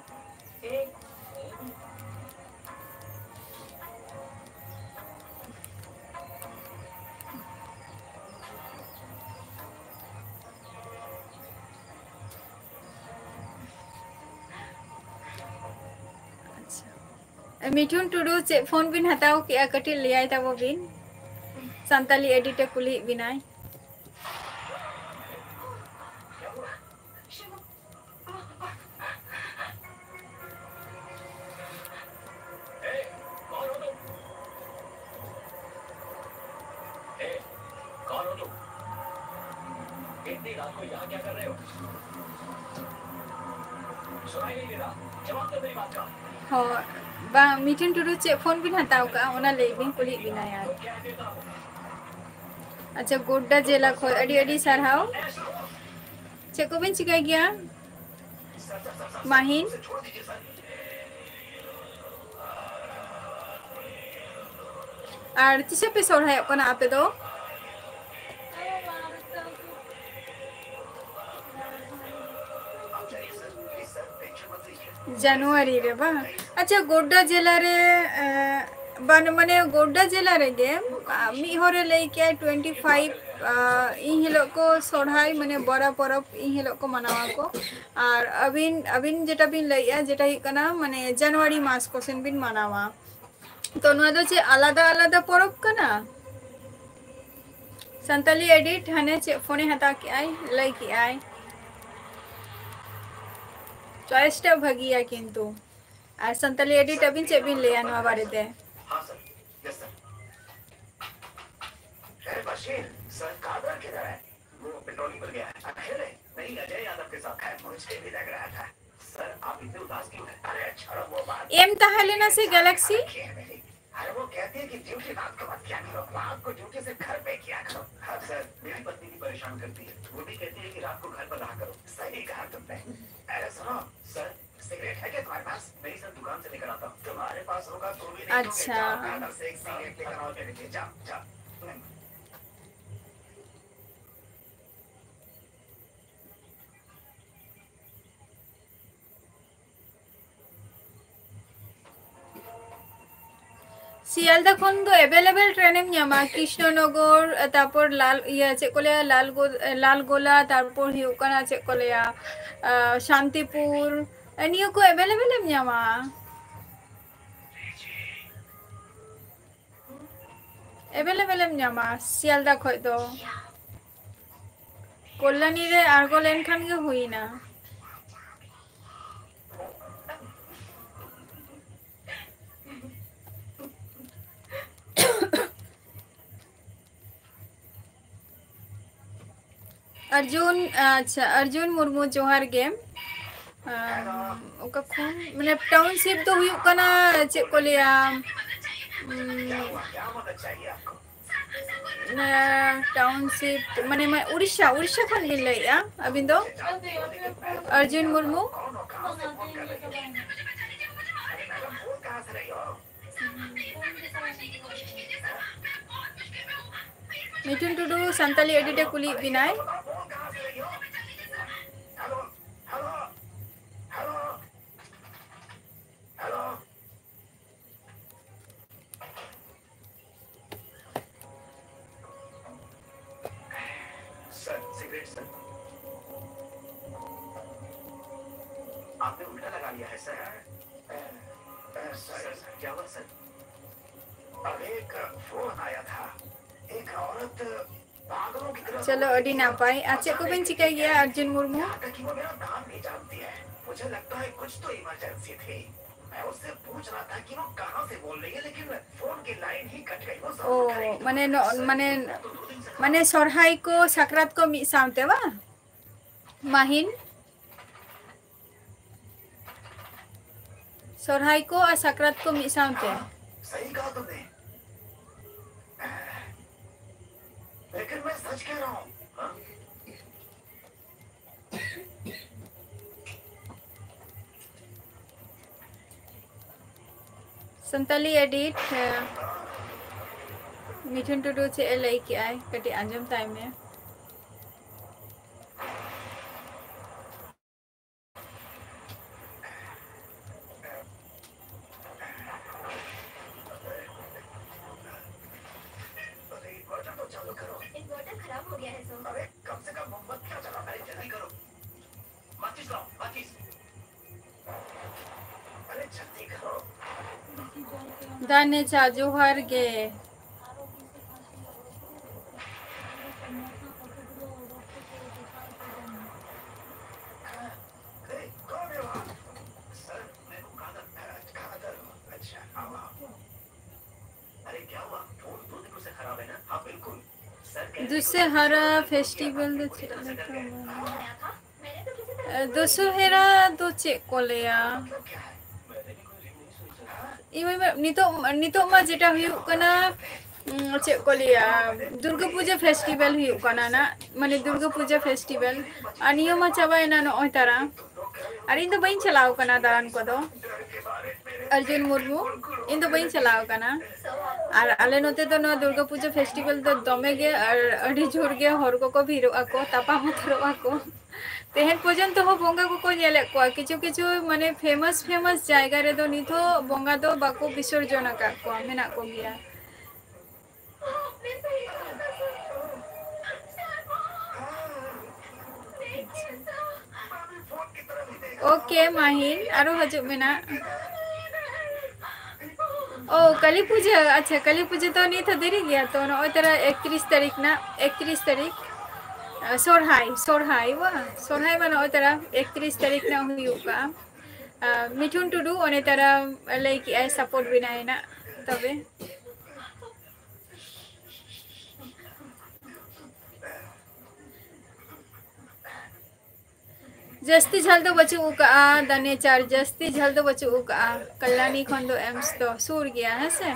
ᱟᱪᱪᱷᱟ᱾ ᱢᱤᱴᱷᱩᱱ ᱴᱩᱰᱩ, ᱪᱮᱫ ᱯᱷᱳᱱ ᱵᱤᱱ ᱦᱟᱛᱟᱣ ᱠᱮᱜᱼᱟ? ᱠᱟᱹᱴᱤᱡ ᱞᱟᱹᱭᱟᱭ ᱛᱟᱵᱚ ᱵᱤᱱ᱾ ᱥᱟᱱᱛᱟᱞᱤ ᱮᱰᱤᱴ ᱮ ᱠᱩᱞᱤᱭᱮᱫ ᱵᱤᱱᱟᱭ᱾ ᱦᱚᱸ, ᱵᱟᱝ, ᱢᱤᱴᱷᱩᱱ ᱴᱩᱰᱩ ᱪᱮᱫ ᱯᱷᱳᱱ ᱵᱤᱱ ᱦᱟᱛᱟᱣ ᱠᱟᱜᱼᱟ, ᱚᱱᱟ ᱞᱟᱹᱭ ᱵᱤᱱ, ᱠᱩᱞᱤᱭᱮᱫ ᱵᱤᱱᱟᱭ ᱟᱨ᱾ ᱟᱪᱪᱷᱟ, ᱜᱳᱰᱰᱟ ᱡᱮᱞᱟ ᱠᱷᱚᱱ ᱟᱹᱰᱤ ᱟᱹᱰᱤ ᱥᱟᱨᱦᱟᱣ᱾ ᱪᱮᱫ ᱠᱚᱵᱤᱱ ᱪᱤᱠᱟᱹᱭ ᱜᱮᱭᱟ ᱢᱟᱦᱤᱱ? ᱟᱨ ᱛᱤᱥᱚᱜ ᱯᱮ ᱥᱚᱨᱦᱟᱭᱚᱜ ᱠᱟᱱᱟ ᱟᱯᱮ ᱫᱚ? ᱡᱟᱱᱩᱣᱟᱨᱤ ᱨᱮ ᱵᱟᱝ? ᱟᱪᱪᱷᱟ, ᱜᱳᱰᱰᱟ ᱡᱮᱞᱟ ᱨᱮ, ᱮ, ᱵᱟᱱ-, ᱢᱟᱱᱮ ᱜᱳᱰᱰᱟ ᱡᱮᱞᱟ ᱨᱮᱜᱮ, ᱟ, ᱢᱤᱫ ᱦᱚᱲᱮ ᱞᱟᱹᱭ ᱠᱮᱜᱼᱟ twenty five, ᱟ, ᱤᱱ ᱦᱤᱞᱳᱜ ᱠᱚ ᱥᱚᱨᱦᱟᱭ, ᱢᱟᱱᱮ ᱵᱚᱨᱟ ᱯᱚᱨᱚᱵᱽ ᱤᱱ ᱦᱤᱞᱳᱜ ᱠᱚ ᱢᱟᱱᱟᱣᱟ ᱠᱚ᱾ ᱟᱨ ᱟᱹᱵᱤᱱ, ᱟᱹᱵᱤᱱ ᱡᱮᱴᱟ ᱵᱤᱱ ᱞᱟᱹᱭᱮᱜᱼᱟ, ᱡᱮᱴᱟ ᱦᱩᱭᱩᱜ ᱠᱟᱱᱟ ᱢᱟᱱᱮ ᱡᱟᱱᱩᱣᱟᱨᱤ ᱢᱟᱥ ᱠᱚ ᱥᱮᱱ ᱵᱤᱱ ᱢᱟᱱᱟᱣᱟ᱾ ᱛᱚ ᱱᱚᱣᱟ ᱫᱚ ᱪᱮᱫ ᱟᱞᱟᱫᱟ ᱟᱞᱟᱫᱟ ᱯᱚᱨᱚᱵᱽ ᱠᱟᱱᱟ? ᱥᱟᱱᱛᱟᱞᱤ ᱮᱰᱤᱴ ᱦᱟᱱᱮ ᱪᱮᱫ ᱯᱷᱳᱱᱮ ᱦᱟᱛᱟᱣ ᱠᱮᱜᱼᱟᱭ, ᱞᱟᱹᱭ ᱠᱮᱜᱼᱟᱭ᱾ ᱪᱚᱭᱮᱥ ᱴᱟᱜ ᱵᱷᱟᱹᱜᱤᱭᱟ ᱠᱤᱱᱛᱩ᱾ ᱟᱨ ᱥᱟᱱᱛᱟᱞᱤ ᱮᱰᱤᱴ ᱟᱹᱵᱤᱱ ᱪᱮᱫ ᱵᱤᱱ ᱞᱟᱹᱭᱟ ᱱᱚᱣᱟ ᱵᱟᱨᱮᱛᱮ? अरे बशीर, सर कादर किधर है? वो पेट्रोलिंग पर गया है। अकेले? नहीं, अजय यादव के साथ है। मुझे भी लग रहा था। सर, आप इतने उदास क्यों हैं? अरे छोड़ो वो बात। एम ᱛᱟᱦᱮᱸ ᱞᱮᱱᱟ ᱥᱮ ᱜᱮᱞᱟᱠᱥᱤ? अरे वो कहती है कि ड्यूटी रात को मत किया करो, रात को ड्यूटी से घर पे किया करो। हाँ सर, मेरी पत्नी भी परेशान करती है, वो भी कहती है कि रात को घर पर रहा करो। सही कहा तुमने। अरे सुनो सर, सिगरेट है क्या तुम्हारे पास? नहीं सर, दुकान से लेकर आता हूँ। तुम्हारे पास होगा तो भी नहीं दोगे। अच्छा। जाओ, कादर से एक सिगरेट लेकर आओ मेरे लिए। जाओ, जाओ। ᱥᱤᱭᱟᱞᱫᱟ ᱠᱷᱚᱱ ᱫᱚ ᱮᱵᱮᱞᱮᱵᱮᱞ ᱴᱨᱮᱱ ᱮᱢ ᱧᱟᱢᱟ, ᱠᱨᱤᱥᱱᱚᱱᱚᱜᱚᱨ, ᱛᱟᱨᱯᱚᱨ ᱞᱟᱞ, ᱤᱭᱟᱹ, ᱪᱮᱫ ᱠᱚ ᱞᱟᱹᱭᱟ, ᱞᱟᱞᱜᱳ-, ᱞᱟᱞᱜᱳᱞᱟ, ᱛᱟᱨᱯᱚᱨ ᱦᱩᱭᱩᱜ ᱠᱟᱱᱟ, ᱪᱮᱫ ᱠᱚ ᱞᱟᱹᱭᱟ, ᱟᱸ, ᱥᱟᱱᱛᱤᱯᱩᱨ, ᱱᱤᱭᱟᱹ ᱠᱚ ᱮᱵᱮᱞᱮᱵᱮᱞ ᱮᱢ ᱧᱟᱢᱟ, ᱮᱵᱮᱞᱮᱵᱮᱞ ᱮᱢ ᱧᱟᱢᱟ ᱥᱤᱭᱟᱞᱫᱟ ᱠᱷᱚᱡ ᱫᱚ᱾ ᱠᱚᱞᱞᱟᱱᱤ ᱨᱮ ᱟᱬᱜᱚ ᱞᱮᱱᱠᱷᱟᱱ ᱜᱮ ᱦᱩᱭᱱᱟ᱾ ᱚᱨᱡᱩᱱ, ᱟᱪᱪᱷᱟ, ᱚᱨᱡᱩᱱ ᱢᱩᱨᱢᱩ, ᱡᱚᱦᱟᱨ ᱜᱮ᱾ ᱟᱢ, ᱚᱠᱟ ᱠᱷᱚᱱ? ᱢᱟᱱᱮ, ᱴᱟᱣᱩᱱᱥᱤᱯ ᱫᱚ ᱦᱩᱭᱩᱜ ᱠᱟᱱᱟ, ᱪᱮᱫ ᱠᱚ ᱞᱟᱹᱭᱟ, ᱩᱢ, ᱚᱱᱟ ᱴᱟᱣᱩᱱᱥᱤᱯ, ᱢᱟᱱᱮ, ᱢᱟ-, ᱩᱲᱤᱥᱥᱟ, ᱩᱲᱤᱥᱥᱟ ᱠᱷᱚᱱ ᱵᱤᱱ ᱞᱟᱹᱭᱮᱫᱼᱟ ᱟᱹᱵᱤᱱ ᱫᱚ? ᱚᱨᱡᱩᱱ ᱢᱩᱨᱢᱩ? ᱢᱤᱴᱷᱩᱱ ᱴᱩᱰᱩ ᱥᱟᱱᱛᱟᱞᱤ ᱮᱰᱤᱴ ᱮ ᱠᱩᱞᱤᱭᱮᱫ ᱵᱤᱱᱟᱭ᱾ Sir, cigarette sir. आपने उल्टा लगा लिया है सर। अ, अ, सर, क्या हुआ सर? अरे, एक फोन आया था। एक औरत पागलों की तरह रो रही थी। ᱪᱚᱞᱚ, ᱟᱹᱰᱤ ᱱᱟᱯᱟᱭ᱾ ᱟᱨ ᱪᱮᱫ ᱠᱚᱵᱮᱱ ᱪᱤᱠᱟᱹᱭ ᱜᱮᱭᱟ, ᱚᱨᱡᱩᱱ ᱢᱩᱨᱢᱩ? यहाँ तक कि वो मेरा नाम नहीं जानती है। मुझे लगता है कुछ तो इमरजेंसी थी। मैं उससे पूछ रहा था कि वो कहाँ से बोल रही है, लेकिन फोन की लाइन ही कट गई। वो जरूर ओ, करेगी। माने नो-, माने, माने ᱥᱚᱨᱦᱟᱭ ᱠᱚ ᱥᱟᱠᱨᱟᱛ ᱠᱚ ᱢᱤᱫ ᱥᱟᱶᱛᱮ ᱵᱟᱝ? ᱢᱟᱦᱤᱱ, ᱥᱚᱨᱦᱟᱭ ᱠᱚ ᱟᱨ ᱥᱟᱠᱨᱟᱛ ᱠᱚ ᱢᱤᱫ ᱥᱟᱶᱛᱮ᱾ हाँ, सही कहा तुमने। लेकिन मैं सच कह रहा हूँ। हाँ? ᱥᱟᱱᱛᱟᱞᱤ ᱮᱰᱤᱴ, ᱢᱤᱴᱷᱩᱱ ᱴᱩᱰᱩ ᱪᱮᱫ ᱮ ᱞᱟᱹᱭ ᱠᱮᱜᱼᱟᱭ, ᱠᱟᱹᱴᱤᱡ ᱟᱸᱡᱚᱢ ᱛᱟᱭ ᱢᱮ᱾ इन्वर्टर खराब हो गया है सर। अरे, कम से कम मोमबत्तियां जलाओ। अरे, जल्दी करो। माचिस लाओ, माचिस। अरे, जल्दी करो। ᱫᱟᱱᱮᱪᱟ, ᱡᱚᱦᱟᱨ ᱜᱮ᱾ अरे, कौन है वहाँ? सर, मैं वो कादर, कादर हूँ। अच्छा, आओ, आओ। अरे, क्या हुआ? फोन दो दिनों से खराब है ना? हाँ, बिल्कुल। सर कह रहे थे कि दुशहरा फेस्टिवल ᱫᱚ ᱪᱮᱫ ᱞᱮᱠᱟ ᱢᱟᱱᱟᱣᱟ? ᱫᱩᱥᱚᱦᱮᱨᱟ ᱫᱚ ᱪᱮᱫ ᱠᱚ ᱞᱟᱹᱭᱟ? ᱤᱧ ᱢᱟ ᱱᱤᱛᱚᱜ, ᱱᱤᱛᱚᱜ ᱢᱟ ᱡᱮᱴᱟ ᱦᱩᱭᱩᱜ ᱠᱟᱱᱟ, ᱩᱸ, ᱪᱮᱫ ᱠᱚ ᱞᱟᱹᱭᱟ, ᱫᱩᱨᱜᱟᱹ ᱯᱩᱡᱟᱹ ᱯᱷᱮᱥᱴᱤᱵᱮᱞ ᱦᱩᱭᱩᱜ ᱠᱟᱱᱟ ᱱᱟᱜ, ᱢᱟᱱᱮ ᱫᱩᱨᱜᱟᱹ ᱯᱩᱡᱟᱹ ᱯᱷᱮᱥᱴᱤᱵᱮᱞ᱾ ᱟᱨ ᱱᱤᱭᱟᱹ ᱢᱟ ᱪᱟᱵᱟᱭᱮᱱᱟ ᱱᱚᱜᱼᱚᱭ ᱛᱟᱨᱟ᱾ ᱟᱨ ᱤᱧ ᱫᱚ ᱵᱟᱹᱧ ᱪᱟᱞᱟᱣ ᱠᱟᱱᱟ ᱫᱟᱬᱟᱱ ᱠᱚᱫᱚ᱾ ᱚᱨᱡᱩᱱ ᱢᱩᱨᱢᱩ, ᱤᱧ ᱫᱚ ᱵᱟᱹᱧ ᱪᱟᱞᱟᱣ ᱠᱟᱱᱟ᱾ ᱟᱨ ᱟᱞᱮ ᱱᱚᱛᱮ ᱫᱚ ᱱᱚᱣᱟ ᱫᱩᱨᱜᱟᱹ ᱯᱩᱡᱟᱹ ᱯᱷᱮᱥᱴᱤᱵᱮᱞ ᱫᱚ ᱫᱚᱢᱮ ᱜᱮ ᱟᱨ ᱟᱹᱰᱤ ᱡᱳᱨ ᱜᱮ ᱦᱚᱲ ᱠᱚᱠᱚ ᱵᱷᱤᱲᱚᱜ ᱟᱠᱚ, ᱛᱟᱯᱟᱢ ᱩᱛᱟᱹᱨᱚᱜ ᱟᱠᱚ᱾ ᱛᱮᱦᱮᱧ ᱯᱚᱨᱡᱚᱱᱛᱚ ᱦᱚᱸ ᱵᱚᱸᱜᱟ ᱠᱚᱠᱚ ᱧᱮᱞᱮᱫ ᱠᱚᱣᱟ᱾ ᱠᱤᱪᱷᱩ ᱠᱤᱪᱷᱩ ᱢᱟᱱᱮ ᱯᱷᱮᱢᱟᱥ ᱯᱷᱮᱢᱟᱥ ᱡᱟᱭᱜᱟ ᱨᱮᱫᱚ ᱱᱤᱛ ᱦᱚᱸ ᱵᱚᱸᱜᱟ ᱫᱚ ᱵᱟᱠᱚ ᱵᱤᱥᱚᱨᱡᱚᱱ ᱟᱠᱟᱫ ᱠᱚᱣᱟ, ᱢᱮᱱᱟᱜ ᱠᱚᱜᱮᱭᱟ᱾ ᱳᱠᱮ, ᱢᱟᱦᱤᱱ, ᱟᱨᱚ ᱦᱤᱡᱩᱜ ᱢᱮᱱᱟᱜ᱾ ᱳ, ᱠᱟᱹᱞᱤ ᱯᱩᱡᱟᱹ, ᱟᱪᱪᱷᱟ, ᱠᱟᱹᱞᱤ ᱯᱩᱡᱟᱹ ᱛᱚ ᱱᱤᱛ ᱦᱚᱸ ᱫᱮᱨᱤ ᱜᱮᱭᱟ ᱛᱚ, ᱱᱚᱜᱼᱚᱭ ᱛᱟᱨᱟ ᱮᱠᱛᱨᱤᱥ ᱛᱟᱹᱨᱤᱠᱷ ᱨᱮᱱᱟᱜ, ᱮᱠᱛᱨᱤᱥ ᱛᱟᱹᱨᱤᱠᱷ, ᱟ, ᱥᱚᱨᱦᱟᱭ, ᱥᱚᱨᱦᱟᱭ ᱵᱟᱝ? ᱥᱚᱨᱦᱟᱭ ᱢᱟ ᱱᱚᱜᱼᱚᱭ ᱛᱟᱨᱟ ᱮᱠᱛᱨᱤᱥ ᱛᱟᱹᱨᱤᱠᱷ ᱨᱮᱱᱟᱜ ᱦᱩᱭᱩᱜ ᱠᱟᱱ᱾ ᱟᱨ ᱢᱤᱴᱷᱩᱱ ᱴᱩᱰᱩ ᱚᱱᱮ ᱛᱟᱨᱟ ᱞᱟᱹᱭ ᱠᱮᱜᱼᱟᱭ, support ᱵᱮᱱᱟᱭ ᱱᱟᱜ ᱛᱚᱵᱮ᱾ ᱡᱟᱹᱥᱛᱤ ᱡᱷᱟᱹᱞ ᱫᱚ ᱵᱟᱹᱪᱩᱜ ᱟᱠᱟᱜᱼᱟ ᱫᱟᱱᱮᱪᱟᱨ, ᱡᱟᱹᱥᱛᱤ ᱡᱷᱟᱹᱞ ᱫᱚ ᱵᱟᱹᱪᱩᱜ ᱟᱠᱟᱜᱼᱟ᱾ ᱠᱟᱞᱞᱟᱱᱤ ᱠᱷᱚᱱ ᱫᱚ ᱮᱢᱥ ᱫᱚ ᱥᱩᱨ ᱜᱮᱭᱟ, ᱦᱮᱸ ᱥᱮ?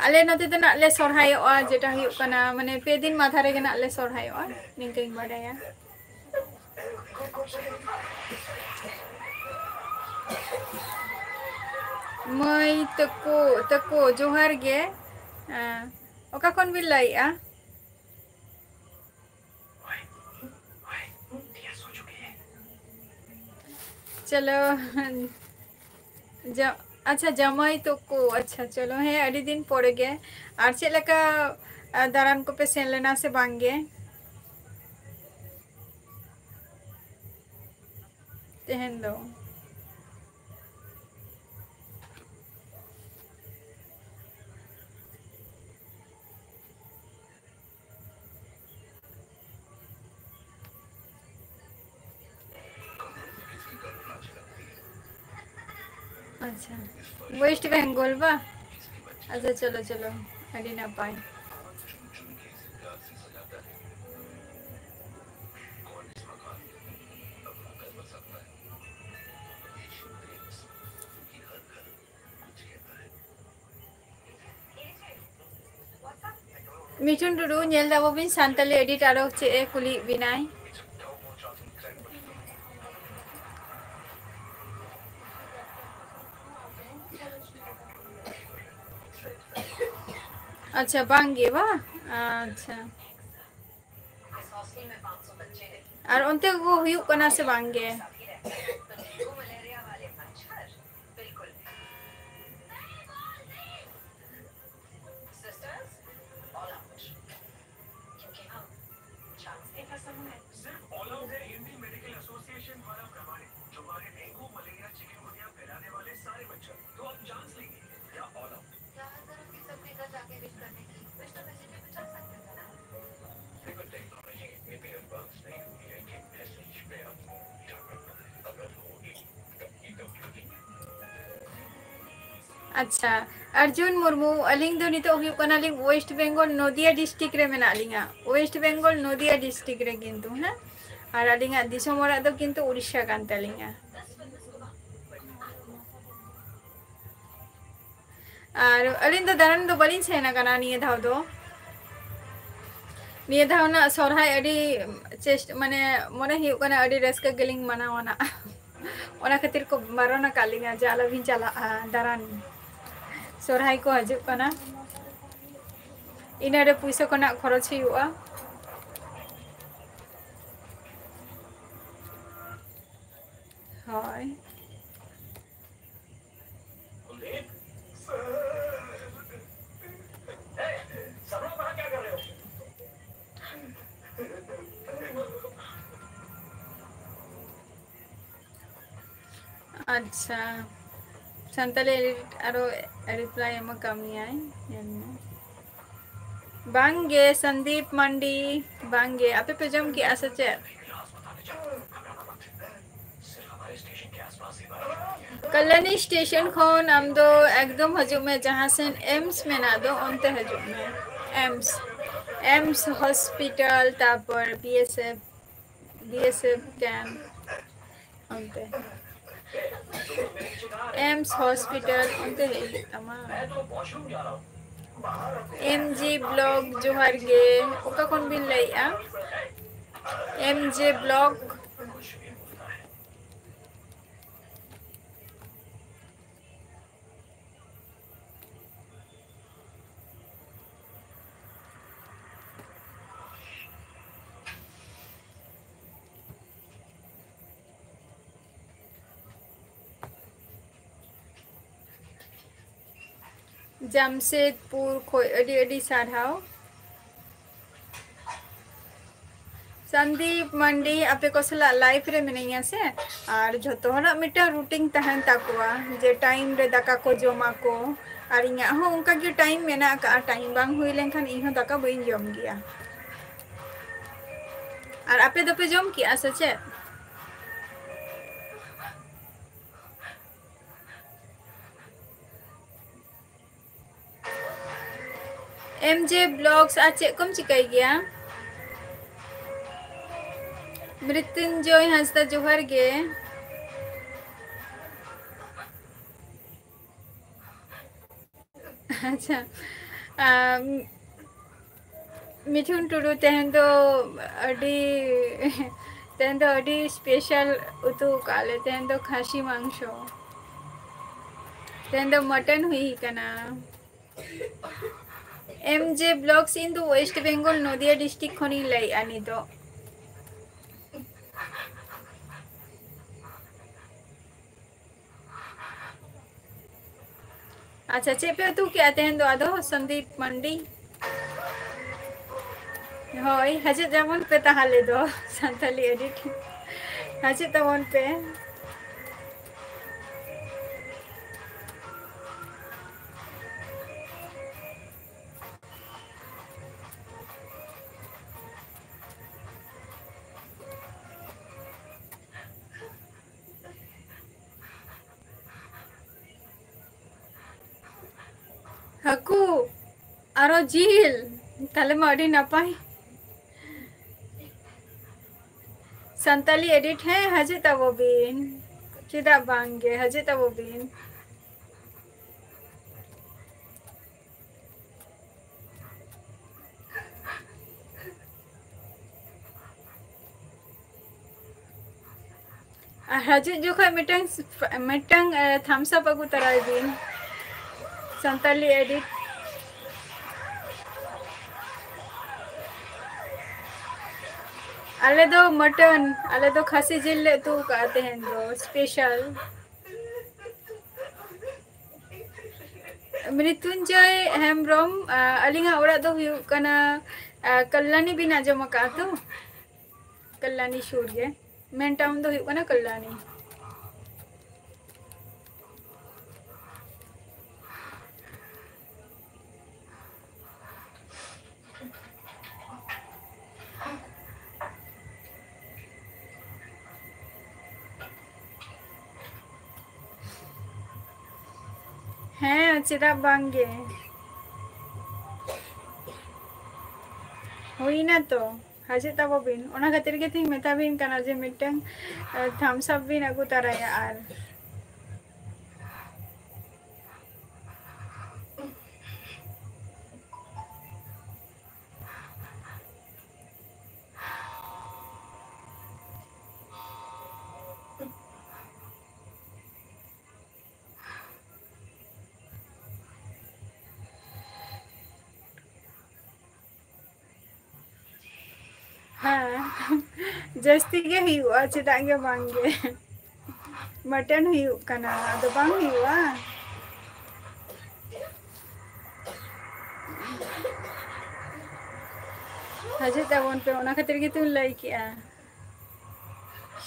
ᱟᱞᱮ ᱱᱚᱛᱮ ᱫᱚ ᱱᱟᱜ ᱞᱮ ᱥᱚᱨᱦᱟᱭᱚᱜᱼᱟ, ᱡᱮᱴᱟ ᱦᱩᱭᱩᱜ ᱠᱟᱱᱟ, ᱢᱟᱱᱮ, ᱯᱮ ᱫᱤᱱ ᱢᱟᱫᱷᱟ ᱨᱮᱜᱮ ᱱᱟᱜ ᱞᱮ ᱥᱚᱨᱦᱟᱭᱚᱜᱼᱟ, ᱱᱤᱝᱠᱟᱹᱧ ᱵᱟᱰᱟᱭᱟ᱾ ᱢᱟᱹᱭ ᱛᱟᱠᱚ, ᱛᱟᱠᱚ, ᱡᱚᱦᱟᱨ ᱜᱮ᱾ ᱦᱮᱸ, ᱚᱠᱟ ᱠᱷᱚᱱ ᱵᱤᱱ ᱞᱟᱹᱭᱮᱜᱼᱟ? ᱪᱚᱞᱚ, ᱡᱟ-, ᱟᱪᱪᱷᱟ, ᱡᱟᱢᱟᱭ ᱛᱟᱠᱚ, ᱟᱪᱪᱷᱟ, ᱪᱚᱞᱚ, ᱦᱮᱸ, ᱟᱹᱰᱤ ᱫᱤᱱ ᱯᱚᱨᱮ ᱜᱮ᱾ ᱟᱨ ᱪᱮᱫ ᱞᱮᱠᱟ, ᱟ, ᱫᱟᱬᱟᱱ ᱠᱚᱯᱮ ᱥᱮᱱ ᱞᱮᱱᱟ ᱥᱮ ᱵᱟᱝ ᱜᱮ ᱛᱮᱦᱮᱧ ᱫᱚ? ᱟᱪᱪᱷᱟ, West Bengal ᱵᱟ? ᱟᱪᱪᱷᱟ, ᱪᱚᱞᱚ, ᱪᱚᱞᱚ, ᱟᱹᱰᱤ ᱱᱟᱯᱟᱭ᱾ ᱢᱤᱴᱷᱩᱱ ᱴᱩᱰᱩ, ᱧᱮᱞ ᱫᱟᱵᱚ ᱵᱤᱱ ᱥᱟᱱᱛᱟᱞᱤ edit ᱟᱨᱚ ᱪᱮᱫ ᱮ ᱠᱩᱞᱤᱭᱮᱫ ᱵᱤᱱᱟᱭ᱾ ᱟᱪᱪᱷᱟ, ᱵᱟᱝ ᱜᱮ ᱵᱟ? ᱟᱪᱪᱷᱟ᱾ ᱟᱨ ᱚᱱᱛᱮ ᱠᱚ ᱦᱩᱭᱩᱜ ᱠᱟᱱᱟ ᱥᱮ ᱵᱟᱝ ᱜᱮ? सिर्फ ऑल आउट है, इंडियन मेडिकल एसोसिएशन द्वारा प्रमाणित, जो मारे डेंगू, मलेरिया, चिकनगुनिया फैलाने वाले सारे मच्छर। तो आप चांस लेंगे या ऑल आउट? क्या हर जरूरत की सबके घर जाके विश करने की विश तो मैसेज भी पहुंचा सकते थे ना? देखो, टेक्नोलॉजी इतनी भी एडवांस नहीं हुई है कि मैसेज पे ᱟᱪᱪᱷᱟ, ᱚᱨᱡᱩᱱ ᱢᱩᱨᱢᱩ, ᱟᱹᱞᱤᱧ ᱫᱚ ᱱᱤᱛᱚᱜ ᱦᱩᱭᱩᱜ ᱠᱟᱱᱟᱞᱤᱧ West Bengal, ᱱᱚᱫᱤᱭᱟ district ᱨᱮ ᱢᱮᱱᱟᱜ ᱞᱤᱧᱟ᱾ West Bengal, ᱱᱚᱫᱤᱭᱟ district ᱨᱮ ᱠᱤᱱᱛᱩ, ᱦᱮᱸ, ᱟᱨ ᱟᱹᱞᱤᱧᱟᱜ ᱫᱤᱥᱚᱢ ᱚᱲᱟᱜ ᱫᱚ ᱠᱤᱱᱛᱩ ᱩᱲᱤᱥᱥᱟ ᱠᱟᱱ ᱛᱟᱹᱞᱤᱧᱟ᱾ ᱟᱨ ᱟᱹᱞᱤᱧ ᱫᱚ ᱫᱟᱬᱟᱱ ᱫᱚ ᱵᱟᱹᱞᱤᱧ ᱥᱮᱱ ᱟᱠᱟᱱᱟ ᱱᱤᱭᱟᱹ ᱫᱷᱟᱣ ᱫᱚ᱾ ᱱᱤᱭᱟᱹ ᱫᱷᱟᱣ ᱨᱮᱱᱟᱜ ᱥᱚᱨᱦᱟᱭ ᱟᱹᱰᱤ ᱪᱮᱥᱴ-, ᱢᱟᱱᱮ, ᱢᱚᱱᱮ ᱦᱩᱭᱩᱜ ᱠᱟᱱᱟ ᱟᱹᱰᱤ ᱨᱟᱹᱥᱠᱟᱹ ᱜᱮᱞᱤᱧ ᱢᱟᱱᱟᱣᱟ ᱱᱟᱜ᱾ ᱚᱱᱟ ᱠᱷᱟᱹᱛᱤᱨ ᱠᱚ ᱵᱟᱨᱚᱱ ᱟᱠᱟᱫ ᱞᱤᱧᱟ ᱡᱮ ᱟᱞᱚᱵᱤᱱ ᱪᱟᱞᱟᱜᱼᱟ ᱫᱟᱬᱟᱱ᱾ ᱥᱚᱨᱦᱟᱭ ᱠᱚ ᱦᱤᱡᱩᱜ ᱠᱟᱱᱟ, ᱤᱱᱟᱹᱨᱮ ᱯᱩᱭᱥᱟᱹ ᱠᱚ ᱱᱟᱜ ᱠᱷᱚᱨᱚᱪ ᱦᱩᱭᱩᱜᱼᱟ᱾ ᱦᱳᱭ᱾ ᱟᱪᱪᱷᱟ, ᱥᱟᱱᱛᱟᱲᱤ edit ᱟᱨᱚ reply ᱮᱢ ᱟᱠᱟᱫ ᱢᱮᱭᱟᱭ, ᱧᱮᱞ ᱢᱮ᱾ ᱵᱟᱝᱜᱮ ᱥᱚᱱᱫᱤᱯ ᱢᱟᱱᱰᱤ, ᱵᱟᱝᱜᱮ᱾ ᱟᱯᱮ ᱯᱮ ᱡᱚᱢ ᱠᱮᱜᱼᱟ ᱥᱮ ᱪᱮᱫ? ᱠᱟᱞᱟᱱᱤ ᱥᱴᱮᱥᱚᱱ ᱠᱷᱚᱱ ᱟᱢ ᱫᱚ ᱮᱠᱫᱚᱢ ᱦᱤᱡᱩᱜ ᱢᱮ, ᱡᱟᱦᱟᱸ ᱥᱮᱱ ᱮᱢᱥ ᱢᱮᱱᱟᱜ ᱫᱚ, ᱚᱱᱛᱮ ᱦᱤᱡᱩᱜ ᱢᱮ᱾ ᱮᱢᱥ, ᱮᱢᱥ ᱦᱚᱥᱯᱤᱴᱟᱞ, ᱛᱟᱨᱯᱚᱨ BSF, BSF camp, ᱚᱱᱛᱮ ᱮᱢᱥ ᱦᱚᱥᱯᱤᱴᱟᱞ ᱚᱱᱛᱮ ᱦᱮᱡ ᱦᱩᱭᱩᱜ ᱛᱟᱢᱟ᱾ MG vlog, ᱡᱚᱦᱟᱨ ᱜᱮ᱾ ᱚᱠᱟ ᱠᱷᱚᱱ ᱵᱤᱱ ᱞᱟᱹᱭᱮᱜᱼᱟ? MG vlog᱾ ᱡᱟᱢᱥᱮᱫᱽᱯᱩᱨ ᱠᱷᱚᱡ ᱟᱹᱰᱤ ᱟᱹᱰᱤ ᱥᱟᱨᱦᱟᱣ᱾ ᱥᱟᱱᱫᱤᱯ ᱢᱟᱱᱰᱤ, ᱟᱯᱮ ᱠᱚ ᱥᱟᱞᱟᱜ live ᱨᱮ ᱢᱤᱱᱟᱹᱧᱟ ᱥᱮ, ᱟᱨ ᱡᱷᱚᱛᱚ ᱦᱚᱲᱟᱜ ᱢᱤᱫᱴᱟᱝ routine ᱛᱟᱦᱮᱱ ᱛᱟᱠᱚᱣᱟ ᱡᱮ time ᱨᱮ ᱫᱟᱠᱟ ᱠᱚ ᱡᱚᱢᱟ ᱠᱚ, ᱟᱨ ᱤᱧᱟᱹᱜ ᱦᱚᱸ ᱚᱱᱠᱟ ᱜᱮ time ᱢᱮᱱᱟᱜ ᱟᱠᱟᱫᱼᱟ᱾ Time ᱵᱟᱝ ᱦᱩᱭ ᱞᱮᱱᱠᱷᱟᱱ ᱤᱧ ᱦᱚᱸ ᱫᱟᱠᱟ ᱵᱟᱹᱧ ᱡᱚᱢ ᱜᱮᱭᱟ᱾ ᱟᱨ ᱟᱯᱮ ᱫᱚᱯᱮ ᱡᱚᱢ ᱠᱮᱜᱼᱟ ᱥᱮ ᱪᱮᱫ? M J Vlogs, ᱟᱨ ᱪᱮᱫ ᱠᱚᱢ ᱪᱤᱠᱟᱹᱭ ᱜᱮᱭᱟ? ᱢᱨᱤᱛᱭᱩᱧᱡᱚᱭ ᱦᱟᱸᱥᱫᱟ, ᱡᱚᱦᱟᱨ ᱜᱮ᱾ ᱟᱪᱪᱷᱟ, ᱟᱢ, ᱢᱤᱴᱷᱩᱱ ᱴᱩᱰᱩ, ᱛᱮᱦᱮᱧ ᱫᱚ ᱟᱹᱰᱤ, ᱛᱮᱦᱮᱧ ᱫᱚ ᱟᱹᱰᱤ special ᱩᱛᱩ ᱟᱠᱟᱫ ᱞᱮ᱾ ᱛᱮᱦᱮᱧ ᱫᱚ ᱠᱷᱟᱹᱥᱤ ᱢᱟᱝᱥᱚ, ᱛᱮᱦᱮᱧ ᱫᱚ mutton ᱦᱩᱭ ᱠᱟᱱᱟ᱾ M J Vlogs, ᱤᱧ ᱫᱚ West Bengal, ᱱᱚᱫᱤᱭᱟ district ᱠᱷᱚᱱᱤᱧ ᱞᱟᱹᱭᱮᱫᱼᱟ ᱱᱤᱛᱚᱜ᱾ ᱟᱪᱪᱷᱟ, ᱪᱮᱫ ᱯᱮ ᱩᱛᱩ ᱠᱮᱜᱼᱟ ᱛᱮᱦᱮᱧ ᱫᱚ ᱟᱫᱚ, ᱥᱚᱱᱫᱤᱯ ᱢᱟᱱᱰᱤ? ᱦᱳᱭ, ᱦᱤᱡᱩᱜ ᱛᱟᱵᱚᱱ ᱯᱮ ᱛᱟᱦᱚᱞᱮ ᱫᱚ ᱥᱟᱱᱛᱟᱞᱤ edit, ᱦᱤᱡᱩᱜ ᱛᱟᱵᱚᱱ ᱯᱮ᱾ ᱦᱟᱹᱠᱩ ᱟᱨᱚ ᱡᱤᱞ, ᱛᱟᱦᱞᱮ ᱢᱟ ᱟᱹᱰᱤ ᱱᱟᱯᱟᱭ᱾ ᱥᱟᱱᱛᱟᱞᱤ edit, ᱦᱮᱸ, ᱦᱤᱡᱩᱜ ᱛᱟᱵᱚ ᱵᱤᱱ, ᱪᱮᱫᱟᱜ ᱵᱟᱝ ᱜᱮ, ᱦᱤᱡᱩᱜ ᱛᱟᱵᱚ ᱵᱤᱱ᱾ ᱟᱨ ᱦᱤᱡᱩᱜ ᱡᱚᱠᱷᱚᱱ ᱢᱤᱫᱴᱟᱝ, ᱢᱤᱫᱴᱟᱝ, ᱮ, thumbs up ᱟᱹᱜᱩ ᱛᱚᱨᱟᱭ ᱵᱤᱱ, ᱥᱟᱱᱛᱟᱞᱤ edit᱾ ᱟᱞᱮ ᱫᱚ mutton, ᱟᱞᱮ ᱫᱚ ᱠᱷᱟᱹᱥᱤ ᱡᱤᱞ ᱞᱮ ᱩᱛᱩ ᱟᱠᱟᱫᱼᱟ ᱛᱮᱦᱮᱧ ᱫᱚ, special᱾ ᱢᱨᱤᱛᱩᱧᱡᱚᱭ ᱦᱮᱢᱵᱨᱚᱢ, ᱟ, ᱟᱹᱞᱤᱧᱟᱜ ᱚᱲᱟᱜ ᱫᱚ ᱦᱩᱭᱩᱜ ᱠᱟᱱᱟ, ᱟ, ᱠᱟᱞᱞᱟᱱᱤ᱾ ᱵᱤᱱ ᱟᱸᱡᱚᱢ ᱟᱠᱟᱫᱼᱟ ᱛᱚ? ᱠᱟᱞᱞᱟᱱᱤ ᱥᱩᱨ ᱜᱮ, main town ᱫᱚ ᱦᱩᱭᱩᱜ ᱠᱟᱱᱟ ᱠᱟᱞᱞᱟᱱᱤ᱾ ᱦᱮᱸ, ᱪᱮᱫᱟᱜ ᱵᱟᱝ ᱜᱮ᱾ ᱦᱩᱭᱱᱟ ᱛᱚ, ᱦᱤᱡᱩᱜ ᱛᱟᱵᱚ ᱵᱤᱱ᱾ ᱚᱱᱟ ᱠᱷᱟᱹᱛᱤᱨ ᱜᱮ ᱛᱤᱧ ᱢᱮᱛᱟ ᱵᱤᱱ ᱠᱟᱱᱟ ᱡᱮ ᱢᱤᱫᱴᱟᱝ, ᱮ, thumbs up ᱵᱤᱱ ᱟᱹᱜᱩ ᱛᱟᱨᱟᱭᱟ᱾ ᱟᱨ ᱦᱮᱸ, ᱡᱟᱹᱥᱛᱤ ᱜᱮ ᱦᱩᱭᱩᱜᱼᱟ, ᱪᱮᱫᱟᱜ ᱜᱮ ᱵᱟᱝ ᱜᱮ᱾ ᱢᱟᱴᱚᱱ ᱦᱩᱭᱩᱜ ᱠᱟᱱᱟ, ᱟᱫᱚ ᱵᱟᱝ ᱦᱩᱭᱩᱜᱼᱟ? ᱦᱤᱡᱩᱜ ᱛᱟᱵᱚᱱ ᱯᱮ, ᱚᱱᱟ ᱠᱷᱟᱹᱛᱤᱨ ᱜᱮᱛᱚᱧ ᱞᱟᱹᱭ ᱠᱮᱜᱼᱟ᱾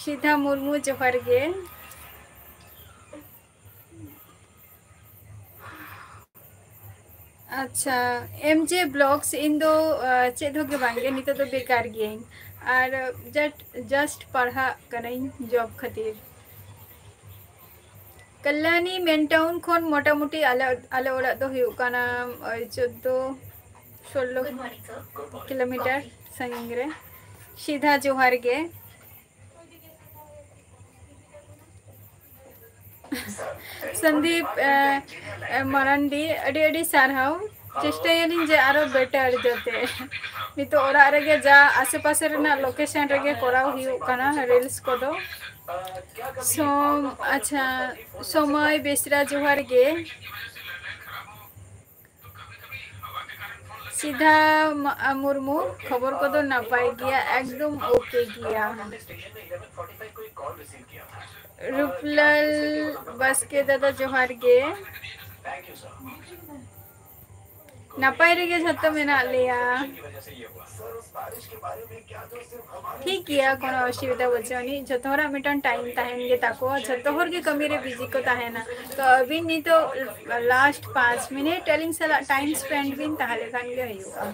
ᱥᱤᱫᱷᱟ ᱢᱩᱨᱢᱩ, ᱡᱚᱦᱟᱨ ᱜᱮ᱾ ᱟᱪᱪᱷᱟ, M J Vlogs, ᱤᱧ ᱫᱚ, ᱟ, ᱪᱮᱫ ᱦᱚᱸ ᱜᱮ ᱵᱟᱝ ᱜᱮ, ᱱᱤᱛᱚᱜ ᱫᱚ ᱵᱮᱠᱟᱨ ᱜᱤᱭᱟᱹᱧ᱾ ᱟᱨ just, just ᱯᱟᱲᱦᱟᱜ ᱠᱟᱹᱱᱟᱹᱧ job ᱠᱷᱟᱹᱛᱤᱨ᱾ ᱠᱟᱞᱞᱟᱱᱤ main town ᱠᱷᱚᱱ ᱢᱚᱴᱟᱢᱩᱴᱤ ᱟᱞᱮ, ᱟᱞᱮ ᱚᱲᱟᱜ ᱫᱚ ᱦᱩᱭᱩᱜ ᱠᱟᱱᱟ, ᱳᱭ ᱪᱳᱫᱽᱫᱳ ᱥᱳᱞᱞᱳ kilometer ᱥᱟᱺᱜᱤᱧ ᱨᱮ᱾ ᱥᱤᱫᱷᱟ ᱡᱚᱦᱟᱨ ᱜᱮ᱾ ᱥᱚᱱᱫᱤᱯ, ᱮ, ᱮ, ᱢᱟᱨᱟᱱᱰᱤ, ᱟᱹᱰᱤ ᱟᱹᱰᱤ ᱥᱟᱨᱦᱟᱣ᱾ ᱪᱮᱥᱴᱟᱭᱟᱞᱤᱧ ᱡᱮ ᱟᱨᱚ better ᱡᱟᱛᱮ᱾ ᱱᱤᱛᱚᱜ ᱚᱲᱟᱜ ᱨᱮᱜᱮ ᱡᱟ ᱟᱥᱮ ᱯᱟᱥᱮ ᱨᱮᱱᱟᱜ location ᱨᱮᱜᱮ ᱠᱚᱨᱟᱣ ᱦᱩᱭᱩᱜ ᱠᱟᱱᱟ reels ᱠᱚᱫᱚ᱾ ᱥᱳᱢ-, ᱟᱪᱪᱷᱟ, ᱥᱚᱢᱚᱭ ᱵᱮᱥᱨᱟ, ᱡᱚᱦᱟᱨ ᱜᱮ᱾ ᱥᱤᱫᱷᱟ ᱢᱟ-, ᱢᱩᱨᱢᱩ, ᱠᱷᱚᱵᱚᱨ ᱠᱚᱫᱚ ᱱᱟᱯᱟᱭ ᱜᱮᱭᱟ, ᱮᱠᱫᱚᱢ okay ᱜᱮᱭᱟ᱾ ᱨᱩᱯᱞᱟᱞ ᱵᱟᱥᱠᱮ ᱫᱟᱫᱟ, ᱡᱚᱦᱟᱨ ᱜᱮ᱾ ᱱᱟᱯᱟᱭ ᱨᱮᱜᱮ ᱡᱷᱚᱛᱚ ᱢᱮᱱᱟᱜ ᱞᱮᱭᱟ᱾ ᱴᱷᱤᱠ ᱜᱮᱭᱟ, ᱠᱳᱱᱳ ᱚᱥᱩᱵᱤᱫᱷᱟ ᱵᱟᱹᱪᱩᱜ ᱟᱹᱱᱤᱡ᱾ ᱡᱷᱚᱛᱚ ᱦᱚᱲᱟᱜ ᱢᱤᱫᱴᱟᱝ time ᱛᱟᱦᱮᱱ ᱜᱮ ᱛᱟᱠᱚᱣᱟ, ᱡᱷᱚᱛᱚ ᱦᱚᱲ ᱜᱮ ᱠᱟᱹᱢᱤ ᱨᱮ busy ᱠᱚ ᱛᱟᱦᱮᱱᱟ᱾ ᱛᱚ ᱟᱹᱵᱤᱱ ᱱᱤᱛᱚᱜ last ᱯᱟᱸᱪ minute ᱟᱹᱞᱤᱧ ᱥᱟᱞᱟᱜ time spend ᱵᱤᱱ, ᱛᱟᱦᱚᱞᱮ ᱠᱷᱟᱱ ᱜᱮ ᱦᱩᱭᱩᱜᱼᱟ᱾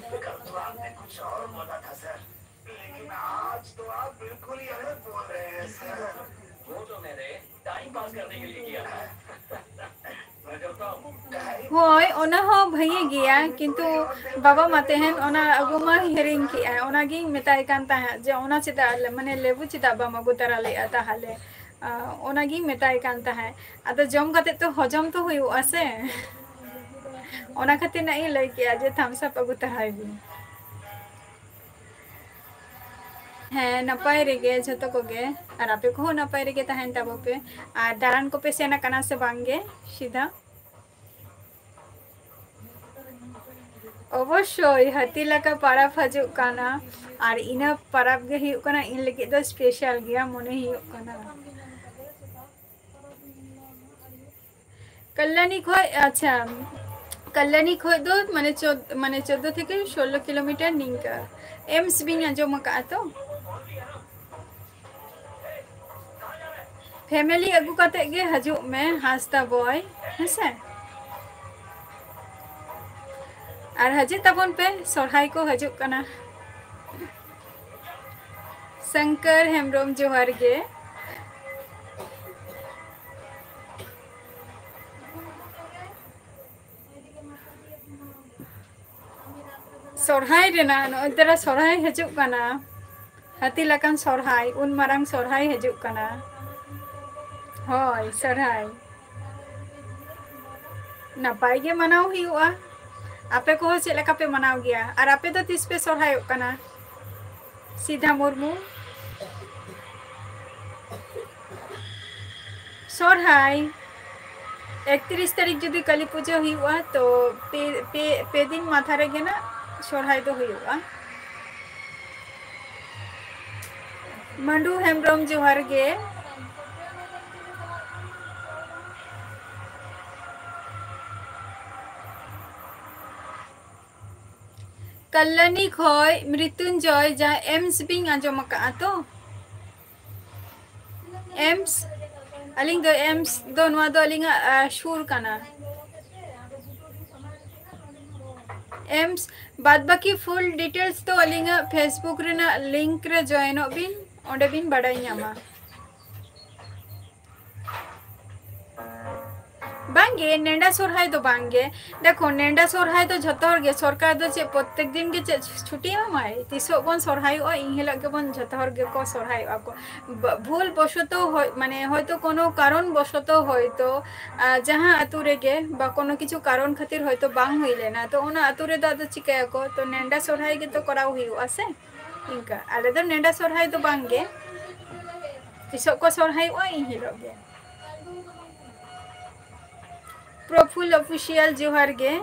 ᱦᱳᱭ, ᱚᱱᱟ ᱦᱚᱸ ᱵᱷᱟᱹᱜᱤ ᱜᱮᱭᱟ, ᱠᱤᱱᱛᱩ ᱵᱟᱵᱟ ᱢᱟ ᱛᱮᱦᱮᱧ ᱚᱱᱟ ᱟᱹᱜᱩ ᱢᱟ ᱦᱤᱲᱤᱧ ᱠᱮᱜᱼᱟᱭ᱾ ᱚᱱᱟᱜᱤᱧ ᱢᱮᱛᱟᱭ ᱠᱟᱱ ᱛᱟᱦᱮᱸᱫ ᱡᱮ ᱚᱱᱟ ᱪᱮᱫᱟᱜ, ᱢᱟᱱᱮ, ᱞᱮᱵᱩ ᱪᱮᱫᱟᱜ ᱵᱟᱢ ᱟᱹᱜᱩ ᱛᱟᱨᱟ ᱞᱮᱫᱼᱟ ᱛᱟᱦᱚᱞᱮ? ᱟᱸ, ᱚᱱᱟᱜᱤᱧ ᱢᱮᱛᱟᱭ ᱠᱟᱱ ᱛᱟᱦᱮᱸᱫ᱾ ᱟᱫᱚ ᱡᱚᱢ ᱠᱟᱛᱮ ᱛᱚ ᱦᱚᱡᱚᱢ ᱛᱚ ᱦᱩᱭᱩᱜᱼᱟ ᱥᱮ᱾ ᱚᱱᱟ ᱠᱷᱟᱹᱛᱤᱨ ᱱᱟᱜ ᱤᱧ ᱞᱟᱹᱭ ᱠᱮᱜᱼᱟ ᱡᱮ ᱛᱷᱟᱢᱥ ᱟᱯ ᱟᱹᱜᱩ ᱛᱟᱨᱟᱭ ᱵᱤᱱ᱾ ᱦᱮᱸ, ᱱᱟᱯᱟᱭ ᱨᱮᱜᱮ ᱡᱷᱚᱛᱚ ᱠᱚᱜᱮ, ᱟᱨ ᱟᱯᱮ ᱠᱚᱦᱚᱸ ᱱᱟᱯᱟᱭ ᱨᱮᱜᱮ ᱛᱟᱦᱮᱱ ᱛᱟᱵᱚ ᱯᱮ᱾ ᱟᱨ ᱫᱟᱬᱟᱱ ᱠᱚᱯᱮ ᱥᱮᱱ ᱟᱠᱟᱱᱟ ᱥᱮ ᱵᱟᱝ ᱜᱮ ᱥᱤᱫᱷᱟ? ᱚᱵᱚᱥᱥᱳᱭ, ᱦᱟᱹᱛᱤ ᱞᱮᱠᱟ ᱯᱟᱨᱟᱵᱽ ᱦᱤᱡᱩᱜ ᱠᱟᱱᱟ, ᱟᱨ ᱤᱱᱟᱹ ᱯᱟᱨᱟᱵᱽ ᱜᱮ ᱦᱩᱭᱩᱜ ᱠᱟᱱᱟ ᱤᱧ ᱞᱟᱹᱜᱤᱫ ᱫᱚ ᱥᱯᱮᱥᱟᱞ ᱜᱮᱭᱟ ᱢᱚᱱᱮ ᱦᱩᱭᱩᱜ ᱠᱟᱱᱟ᱾ ᱠᱟᱞᱞᱟᱱᱤ ᱠᱷᱚᱡ, ᱟᱪᱪᱷᱟ, ᱠᱟᱞᱞᱟᱱᱤ ᱠᱷᱚᱡ ᱫᱚ ᱢᱟᱱᱮ ᱪᱳᱫ-, ᱢᱟᱱᱮ ᱪᱳᱫᱽᱫᱳ ᱛᱷᱮᱠᱮ ᱥᱳᱞᱞᱳ ᱠᱤᱞᱳᱢᱤᱴᱟᱨ ᱱᱤᱝᱠᱟ᱾ ᱮᱢᱥ ᱵᱤᱱ ᱟᱸᱡᱚᱢ ᱟᱠᱟᱫᱼᱟ ᱛᱚ? ᱯᱷᱮᱢᱮᱞᱤ ᱟᱹᱜᱩ ᱠᱟᱛᱮ ᱜᱮ ᱦᱤᱡᱩᱜ ᱢᱮ ᱦᱟᱸᱥᱫᱟ ᱵᱚᱭ, ᱦᱮᱸᱥᱮ? ᱟᱨ ᱦᱤᱡᱩᱜ ᱛᱟᱵᱚᱱ ᱯᱮ, ᱥᱚᱨᱦᱟᱭ ᱠᱚ ᱦᱤᱡᱩᱜ ᱠᱟᱱᱟ᱾ ᱥᱚᱝᱠᱚᱨ ᱦᱮᱢᱵᱨᱚᱢ, ᱡᱚᱦᱟᱨ ᱜᱮ᱾ ᱥᱚᱨᱦᱟᱭ ᱨᱮᱱᱟᱜ, ᱱᱚᱜᱼᱚᱭ ᱛᱚᱨᱟ ᱥᱚᱨᱦᱟᱭ ᱦᱤᱡᱩᱜ ᱠᱟᱱᱟ, ᱦᱟᱹᱛᱤ ᱞᱮᱠᱟᱱ ᱥᱚᱨᱦᱟᱭ, ᱩᱱ ᱢᱟᱨᱟᱝ ᱥᱚᱨᱦᱟᱭ ᱦᱤᱡᱩᱜ ᱠᱟᱱᱟ᱾ ᱦᱳᱭ, ᱥᱚᱨᱦᱟᱭ ᱱᱟᱯᱟᱭ ᱜᱮ ᱢᱟᱱᱟᱣ ᱦᱩᱭᱩᱜᱼᱟ᱾ ᱟᱯᱮ ᱠᱚᱦᱚᱸ ᱪᱮᱫ ᱞᱮᱠᱟ ᱯᱮ ᱢᱟᱱᱟᱣ ᱜᱮᱭᱟ? ᱟᱨ ᱟᱯᱮ ᱫᱚ ᱛᱤᱥ ᱯᱮ ᱥᱚᱨᱦᱟᱭᱚᱜ ᱠᱟᱱᱟ? ᱥᱤᱫᱷᱟ ᱢᱩᱨᱢᱩ, ᱥᱚᱨᱦᱟᱭ ᱮᱠᱛᱨᱤᱥ ᱛᱟᱹᱨᱤᱠᱷ ᱡᱩᱫᱤ ᱠᱟᱹᱞᱤ ᱯᱩᱡᱟᱹ ᱦᱩᱭᱩᱜᱼᱟ, ᱛᱚ ᱯᱮ, ᱯᱮ, ᱯᱮ ᱫᱤᱱ ᱢᱟᱛᱷᱟ ᱨᱮᱜᱮ ᱱᱟᱜ ᱥᱚᱨᱦᱟᱭ ᱫᱚ ᱦᱩᱭᱩᱜᱼᱟ᱾ ᱢᱟᱱᱰᱩ ᱦᱮᱢᱵᱨᱚᱢ, ᱡᱚᱦᱟᱨ ᱜᱮ᱾ ᱠᱟᱞᱞᱟᱱᱤ ᱠᱷᱚᱡ ᱢᱨᱤᱛᱩᱧᱡᱚᱭ, ᱡᱟᱦᱟᱸ ᱮᱢᱥ ᱵᱤᱱ ᱟᱸᱡᱚᱢ ᱟᱠᱟᱫᱼᱟ ᱛᱚ? ᱮᱢᱥ, ᱟᱹᱞᱤᱧ ᱫᱚ ᱮᱢᱥ ᱫᱚ, ᱱᱚᱣᱟ ᱫᱚ ᱟᱹᱞᱤᱧᱟᱜ, ᱟ, ᱥᱩᱨ ᱠᱟᱱᱟ᱾ ᱮᱢᱥ, ᱵᱟᱫ ᱵᱟᱹᱠᱤ ᱯᱷᱩᱞ ᱰᱤᱴᱮᱞᱥ ᱫᱚ ᱟᱹᱞᱤᱧᱟᱜ Facebook ᱨᱮᱱᱟᱜ ᱞᱤᱝᱠ ᱨᱮ ᱡᱚᱭᱮᱱᱚᱜ ᱵᱤᱱ, ᱚᱸᱰᱮ ᱵᱤᱱ ᱵᱟᱰᱟᱭ ᱧᱟᱢᱟ᱾ ᱵᱟᱝᱜᱮ, ᱱᱮᱰᱟ ᱥᱚᱨᱦᱟᱭ ᱫᱚ ᱵᱟᱝᱜᱮ᱾ ᱫᱮᱠᱷᱚ, ᱱᱮᱰᱟ ᱥᱚᱨᱦᱟᱭ ᱫᱚ ᱡᱷᱚᱛᱚ ᱦᱚᱲ ᱜᱮ, ᱥᱚᱨᱠᱟᱨ ᱫᱚ ᱪᱮᱫ ᱯᱨᱚᱛᱮᱠ ᱫᱤᱱ ᱜᱮ ᱪᱮᱫ ᱪᱷᱩᱴᱤ ᱮᱢᱟᱢᱟᱭ? ᱛᱤᱥᱚᱜ ᱵᱚᱱ ᱥᱚᱨᱦᱟᱭᱚᱜᱼᱟ, ᱤᱱ ᱦᱤᱞᱳᱜ ᱜᱮᱵᱚᱱ ᱡᱷᱚᱛᱚ ᱦᱚᱲ ᱜᱮᱠᱚ ᱥᱚᱨᱦᱟᱭᱚᱜᱼᱟ ᱠᱚ᱾ ᱵᱟ-, ᱵᱷᱩᱞ ᱵᱚᱥᱚᱛᱚ ᱦᱚᱭ-, ᱢᱟᱱᱮ ᱦᱚᱭᱛᱚ ᱠᱳᱱᱳ ᱠᱟᱨᱚᱱ ᱵᱚᱥᱚᱛᱚ ᱦᱚᱭᱛᱚ, ᱟ, ᱡᱟᱦᱟᱸ ᱟᱛᱳ ᱨᱮᱜᱮ ᱵᱟ ᱠᱳᱱᱳ ᱠᱤᱪᱷᱩ ᱠᱟᱨᱚᱱ ᱠᱷᱟᱹᱛᱤᱨ ᱦᱚᱭᱛᱚ ᱵᱟᱝ ᱦᱩᱭ ᱞᱮᱱᱟ, ᱛᱚ ᱚᱱᱟ ᱟᱛᱳ ᱨᱮᱫᱚ ᱟᱫᱚ ᱪᱤᱠᱟᱹᱭᱟᱠᱚ? ᱛᱚ ᱱᱮᱰᱟ ᱥᱚᱨᱦᱟᱭ ᱜᱮᱛᱚ ᱠᱚᱨᱟᱣ ᱦᱩᱭᱩᱜᱼᱟ ᱥᱮ᱾ ᱤᱱᱠᱟ, ᱟᱞᱮ ᱫᱚ ᱱᱮᱰᱟ ᱥᱚᱨᱦᱟᱭ ᱫᱚ ᱵᱟᱝ ᱜᱮ, ᱛᱤᱥᱚᱜ ᱠᱚ ᱥᱚᱨᱦᱟᱭᱚᱜᱼᱟ ᱤᱱ ᱦᱤᱞᱳᱜ ᱜᱮ᱾ ᱯᱨᱚᱯᱷᱩᱞ ᱚᱯᱷᱤᱥᱤᱭᱟᱞ ᱡᱚᱦᱟᱨ ᱜᱮ᱾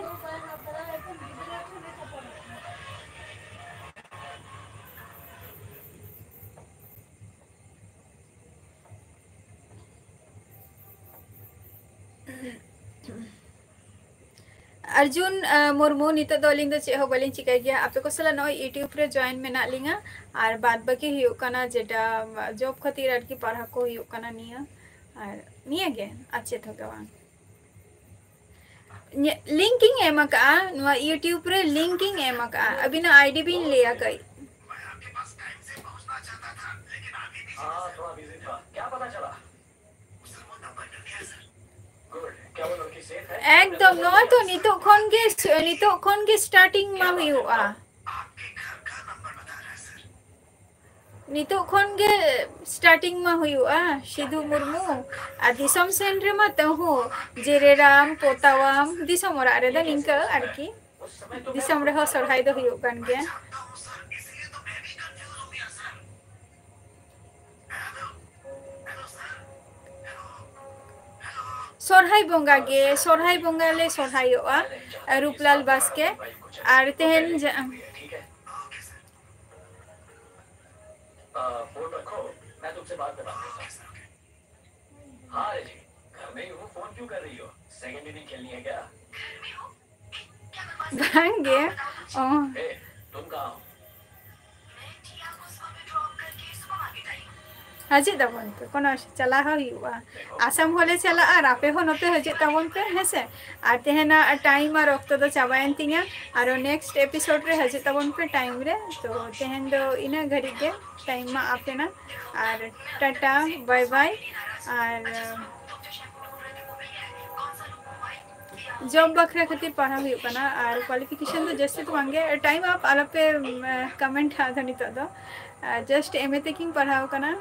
ᱟᱨᱡᱩᱱ, ᱟ, ᱢᱩᱨᱢᱩ, ᱱᱤᱛᱚᱜ ᱫᱚ ᱟᱹᱞᱤᱧ ᱫᱚ ᱪᱮᱫ ᱦᱚᱸ ᱵᱟᱹᱞᱤᱧ ᱪᱤᱠᱟᱹᱭ ᱜᱮᱭᱟ, ᱟᱯᱮ ᱠᱚ ᱥᱟᱞᱟᱜ ᱱᱚᱜᱼᱚᱭ YouTube ᱨᱮ join ᱢᱮᱱᱟᱜ ᱞᱤᱧᱟ᱾ ᱟᱨ ᱵᱟᱫ ᱵᱟᱹᱠᱤ ᱦᱩᱭᱩᱜ ᱠᱟᱱᱟ ᱡᱮᱴᱟ job ᱠᱷᱟᱹᱛᱤᱨ ᱟᱨᱠᱤ ᱯᱟᱲᱦᱟᱣ ᱠᱚ ᱦᱩᱭᱩᱜ ᱠᱟᱱᱟ ᱱᱤᱭᱟᱹ, ᱟᱨ ᱱᱤᱭᱟᱹ ᱜᱮ, ᱟᱨ ᱪᱮᱫ ᱦᱚᱸ ᱜᱮ ᱵᱟᱝ᱾ ᱧᱮ-, link ᱤᱧ ᱮᱢ ᱟᱠᱟᱫᱼᱟ, ᱱᱚᱣᱟ YouTube ᱨᱮ link ᱤᱧ ᱮᱢ ᱟᱠᱟᱫᱼᱟ, ᱟᱹᱵᱤᱱᱟᱜ ID ᱵᱤᱱ ᱞᱟᱹᱭᱟ ᱠᱟᱹᱡ᱾ ᱮᱠᱫᱚᱢ, ᱱᱚᱣᱟ ᱛᱚ ᱱᱤᱛᱚᱜ ᱠᱷᱚᱱ ᱜᱮ, ᱱᱤᱛᱚᱜ ᱠᱷᱚᱱ ᱜᱮ starting ᱢᱟ ᱦᱩᱭᱩᱜᱼᱟ᱾ ᱱᱤᱛᱚᱜ ᱠᱷᱚᱱ ᱜᱮ starting ᱢᱟ ᱦᱩᱭᱩᱜᱼᱟ, ᱥᱤᱫᱷᱩ ᱢᱩᱨᱢᱩ᱾ ᱟᱨ ᱫᱤᱥᱚᱢ ᱥᱮᱱ ᱨᱮᱢᱟ ᱛᱟᱹᱦᱩ ᱡᱮᱨᱮᱲᱟᱢ, ᱯᱚᱛᱟᱣᱟᱢ, ᱫᱤᱥᱚᱢ ᱚᱲᱟᱜ ᱨᱮᱫᱚ ᱱᱤᱝᱠᱟᱹ ᱟᱨᱠᱤ᱾ ᱫᱤᱥᱚᱢ ᱨᱮᱦᱚᱸ ᱥᱚᱨᱦᱟᱭ ᱫᱚ ᱦᱩᱭᱩᱜ ᱠᱟᱱ ᱜᱮᱭᱟ᱾ ᱥᱚᱨᱦᱟᱭ ᱵᱚᱸᱜᱟ ᱜᱮ, ᱥᱚᱨᱦᱟᱭ ᱵᱚᱸᱜᱟ ᱞᱮ ᱥᱚᱨᱦᱟᱭᱚᱜᱼᱟ, ᱨᱩᱯᱞᱟᱞ ᱵᱟᱥᱠᱮ᱾ ᱟᱨ ᱛᱮᱦᱮᱧ ᱡᱟ-, हाँ, फोन रखो, मैं तुमसे बाद में बात करता हूँ। हाँ, रजनी, घर में ही हूँ, फोन क्यों कर रही हो? सेकंड इनिंग खेलनी है क्या? ᱵᱟᱝ ᱜᱮ᱾ ᱚ᱾ ए, तुम कहाँ हो? ᱦᱤᱡᱩᱜ ᱛᱟᱵᱚᱱ ᱯᱮ, ᱠᱳᱱᱳ ᱚᱥᱩ-, ᱪᱟᱞᱟᱣ ᱦᱚᱸ ᱦᱩᱭᱩᱜᱼᱟ᱾ ᱟᱥᱟᱢ ᱦᱚᱸᱞᱮ ᱪᱟᱞᱟᱜᱼᱟ ᱟᱨ ᱟᱯᱮ ᱦᱚᱸ ᱱᱚᱛᱮ ᱦᱤᱡᱩᱜ ᱛᱟᱵᱚᱱ ᱯᱮ, ᱦᱮᱸ ᱥᱮ? ᱟᱨ ᱛᱮᱦᱮᱧᱟᱜ time ᱟᱨ ᱚᱠᱛᱚ ᱫᱚ ᱪᱟᱵᱟᱭᱮᱱ ᱛᱤᱧᱟ᱾ ᱟᱨᱚ next episode ᱨᱮ ᱦᱤᱡᱩᱜ ᱛᱟᱵᱚᱱ ᱯᱮ time ᱨᱮ᱾ ᱛᱚ ᱛᱮᱦᱮᱧ ᱫᱚ ᱤᱱᱟᱹ ᱜᱷᱟᱹᱲᱤᱡ ᱜᱮ, time ᱢᱟ ᱟᱯᱮᱱᱟ᱾ ᱟᱨ ᱴᱟᱴᱟ, bye bye᱾ ᱟᱨ ᱡᱚᱵ ᱵᱟᱠᱷᱨᱟ ᱠᱷᱟᱹᱛᱤᱨ ᱯᱟᱲᱦᱟᱣ ᱦᱩᱭᱩᱜ ᱠᱟᱱᱟ, ᱟᱨ ᱠᱳᱣᱟᱞᱤᱯᱷᱤᱠᱮᱥᱚᱱ ᱫᱚ ᱡᱟᱹᱥᱛᱤ ᱫᱚ ᱵᱟᱝᱜᱮ, ᱴᱟᱭᱤᱢ ᱟᱯ ᱟᱞᱚᱯᱮ ᱠᱚᱢᱮᱱᱴ ᱦᱟᱸᱜ ᱫᱚ ᱱᱤᱛᱚᱜ ᱫᱚ, ᱡᱟᱥᱴ ᱮᱢ ᱮ ᱛᱮᱜᱮᱧ ᱯᱟᱲᱦᱟᱣ ᱠᱟᱱᱟ᱾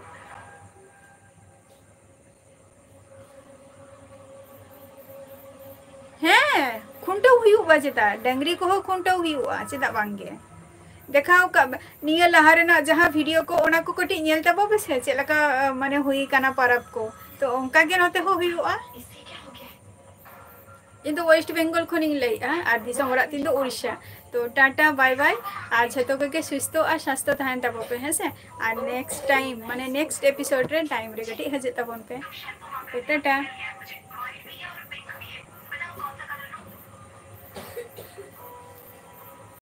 ᱦᱮᱸ, ᱠᱷᱩᱱᱴᱟᱹᱣ ᱦᱩᱭᱩᱜᱼᱟ, ᱪᱮᱫᱟᱜ? ᱰᱟᱹᱝᱨᱤ ᱠᱚᱦᱚᱸ ᱠᱷᱩᱱᱴᱟᱹᱣ ᱦᱩᱭᱩᱜᱼᱟ, ᱪᱮᱫᱟᱜ ᱵᱟᱝᱜᱮ? ᱫᱮᱠᱷᱟᱣ ᱠᱟᱜ ᱵᱮ-, ᱱᱤᱭᱟᱹ ᱞᱟᱦᱟ ᱨᱮᱱᱟᱜ ᱡᱟᱦᱟᱸ ᱵᱷᱤᱰᱤᱭᱳ ᱠᱚ, ᱚᱱᱟ ᱠᱚ ᱠᱟᱹᱴᱤᱡ ᱧᱮᱞ ᱛᱟᱵᱚ ᱯᱮᱥᱮ, ᱪᱮᱫ ᱞᱮᱠᱟ, ᱟ, ᱢᱟᱱᱮ ᱦᱩᱭ ᱠᱟᱱᱟ ᱯᱟᱨᱟᱵᱽ ᱠᱚ᱾ ᱛᱚ ᱚᱱᱠᱟ ᱜᱮ ᱱᱚᱛᱮ ᱦᱚᱸ ᱦᱩᱭᱩᱜᱼᱟ᱾ ᱤᱧ ᱫᱚ ᱳᱭᱮᱥᱴ ᱵᱮᱝᱜᱚᱞ ᱠᱷᱚᱱᱤᱧ ᱞᱟᱹᱭᱮᱜᱼᱟ, ᱟᱨ ᱫᱤᱥᱚᱢ ᱚᱲᱟᱜ ᱛᱤᱧ ᱫᱚ ᱩᱲᱤᱥᱥᱟ᱾ ᱛᱚ ᱴᱟᱴᱟ, ᱵᱟᱭ ᱵᱟᱭ, ᱟᱨ ᱡᱷᱚᱛᱚ ᱠᱚᱜᱮ ᱥᱩᱥᱛᱷᱚ ᱟᱨ ᱥᱟᱥᱛᱷᱚ ᱛᱟᱦᱮᱱ ᱛᱟᱵᱚ ᱯᱮ, ᱦᱮᱸ ᱥᱮ? ᱟᱨ ᱱᱮᱠᱥᱴ ᱴᱟᱭᱤᱢ, ᱢᱟᱱᱮ ᱱᱮᱠᱥᱴ ᱮᱯᱤᱥᱳᱰ ᱨᱮ ᱴᱟᱭᱤᱢ ᱨᱮ ᱠᱟᱹᱴᱤᱡ ᱦᱤᱡᱩᱜ ᱛᱟᱵᱚᱱ ᱯᱮ᱾ ᱛᱚ ᱴᱟᱴᱟ᱾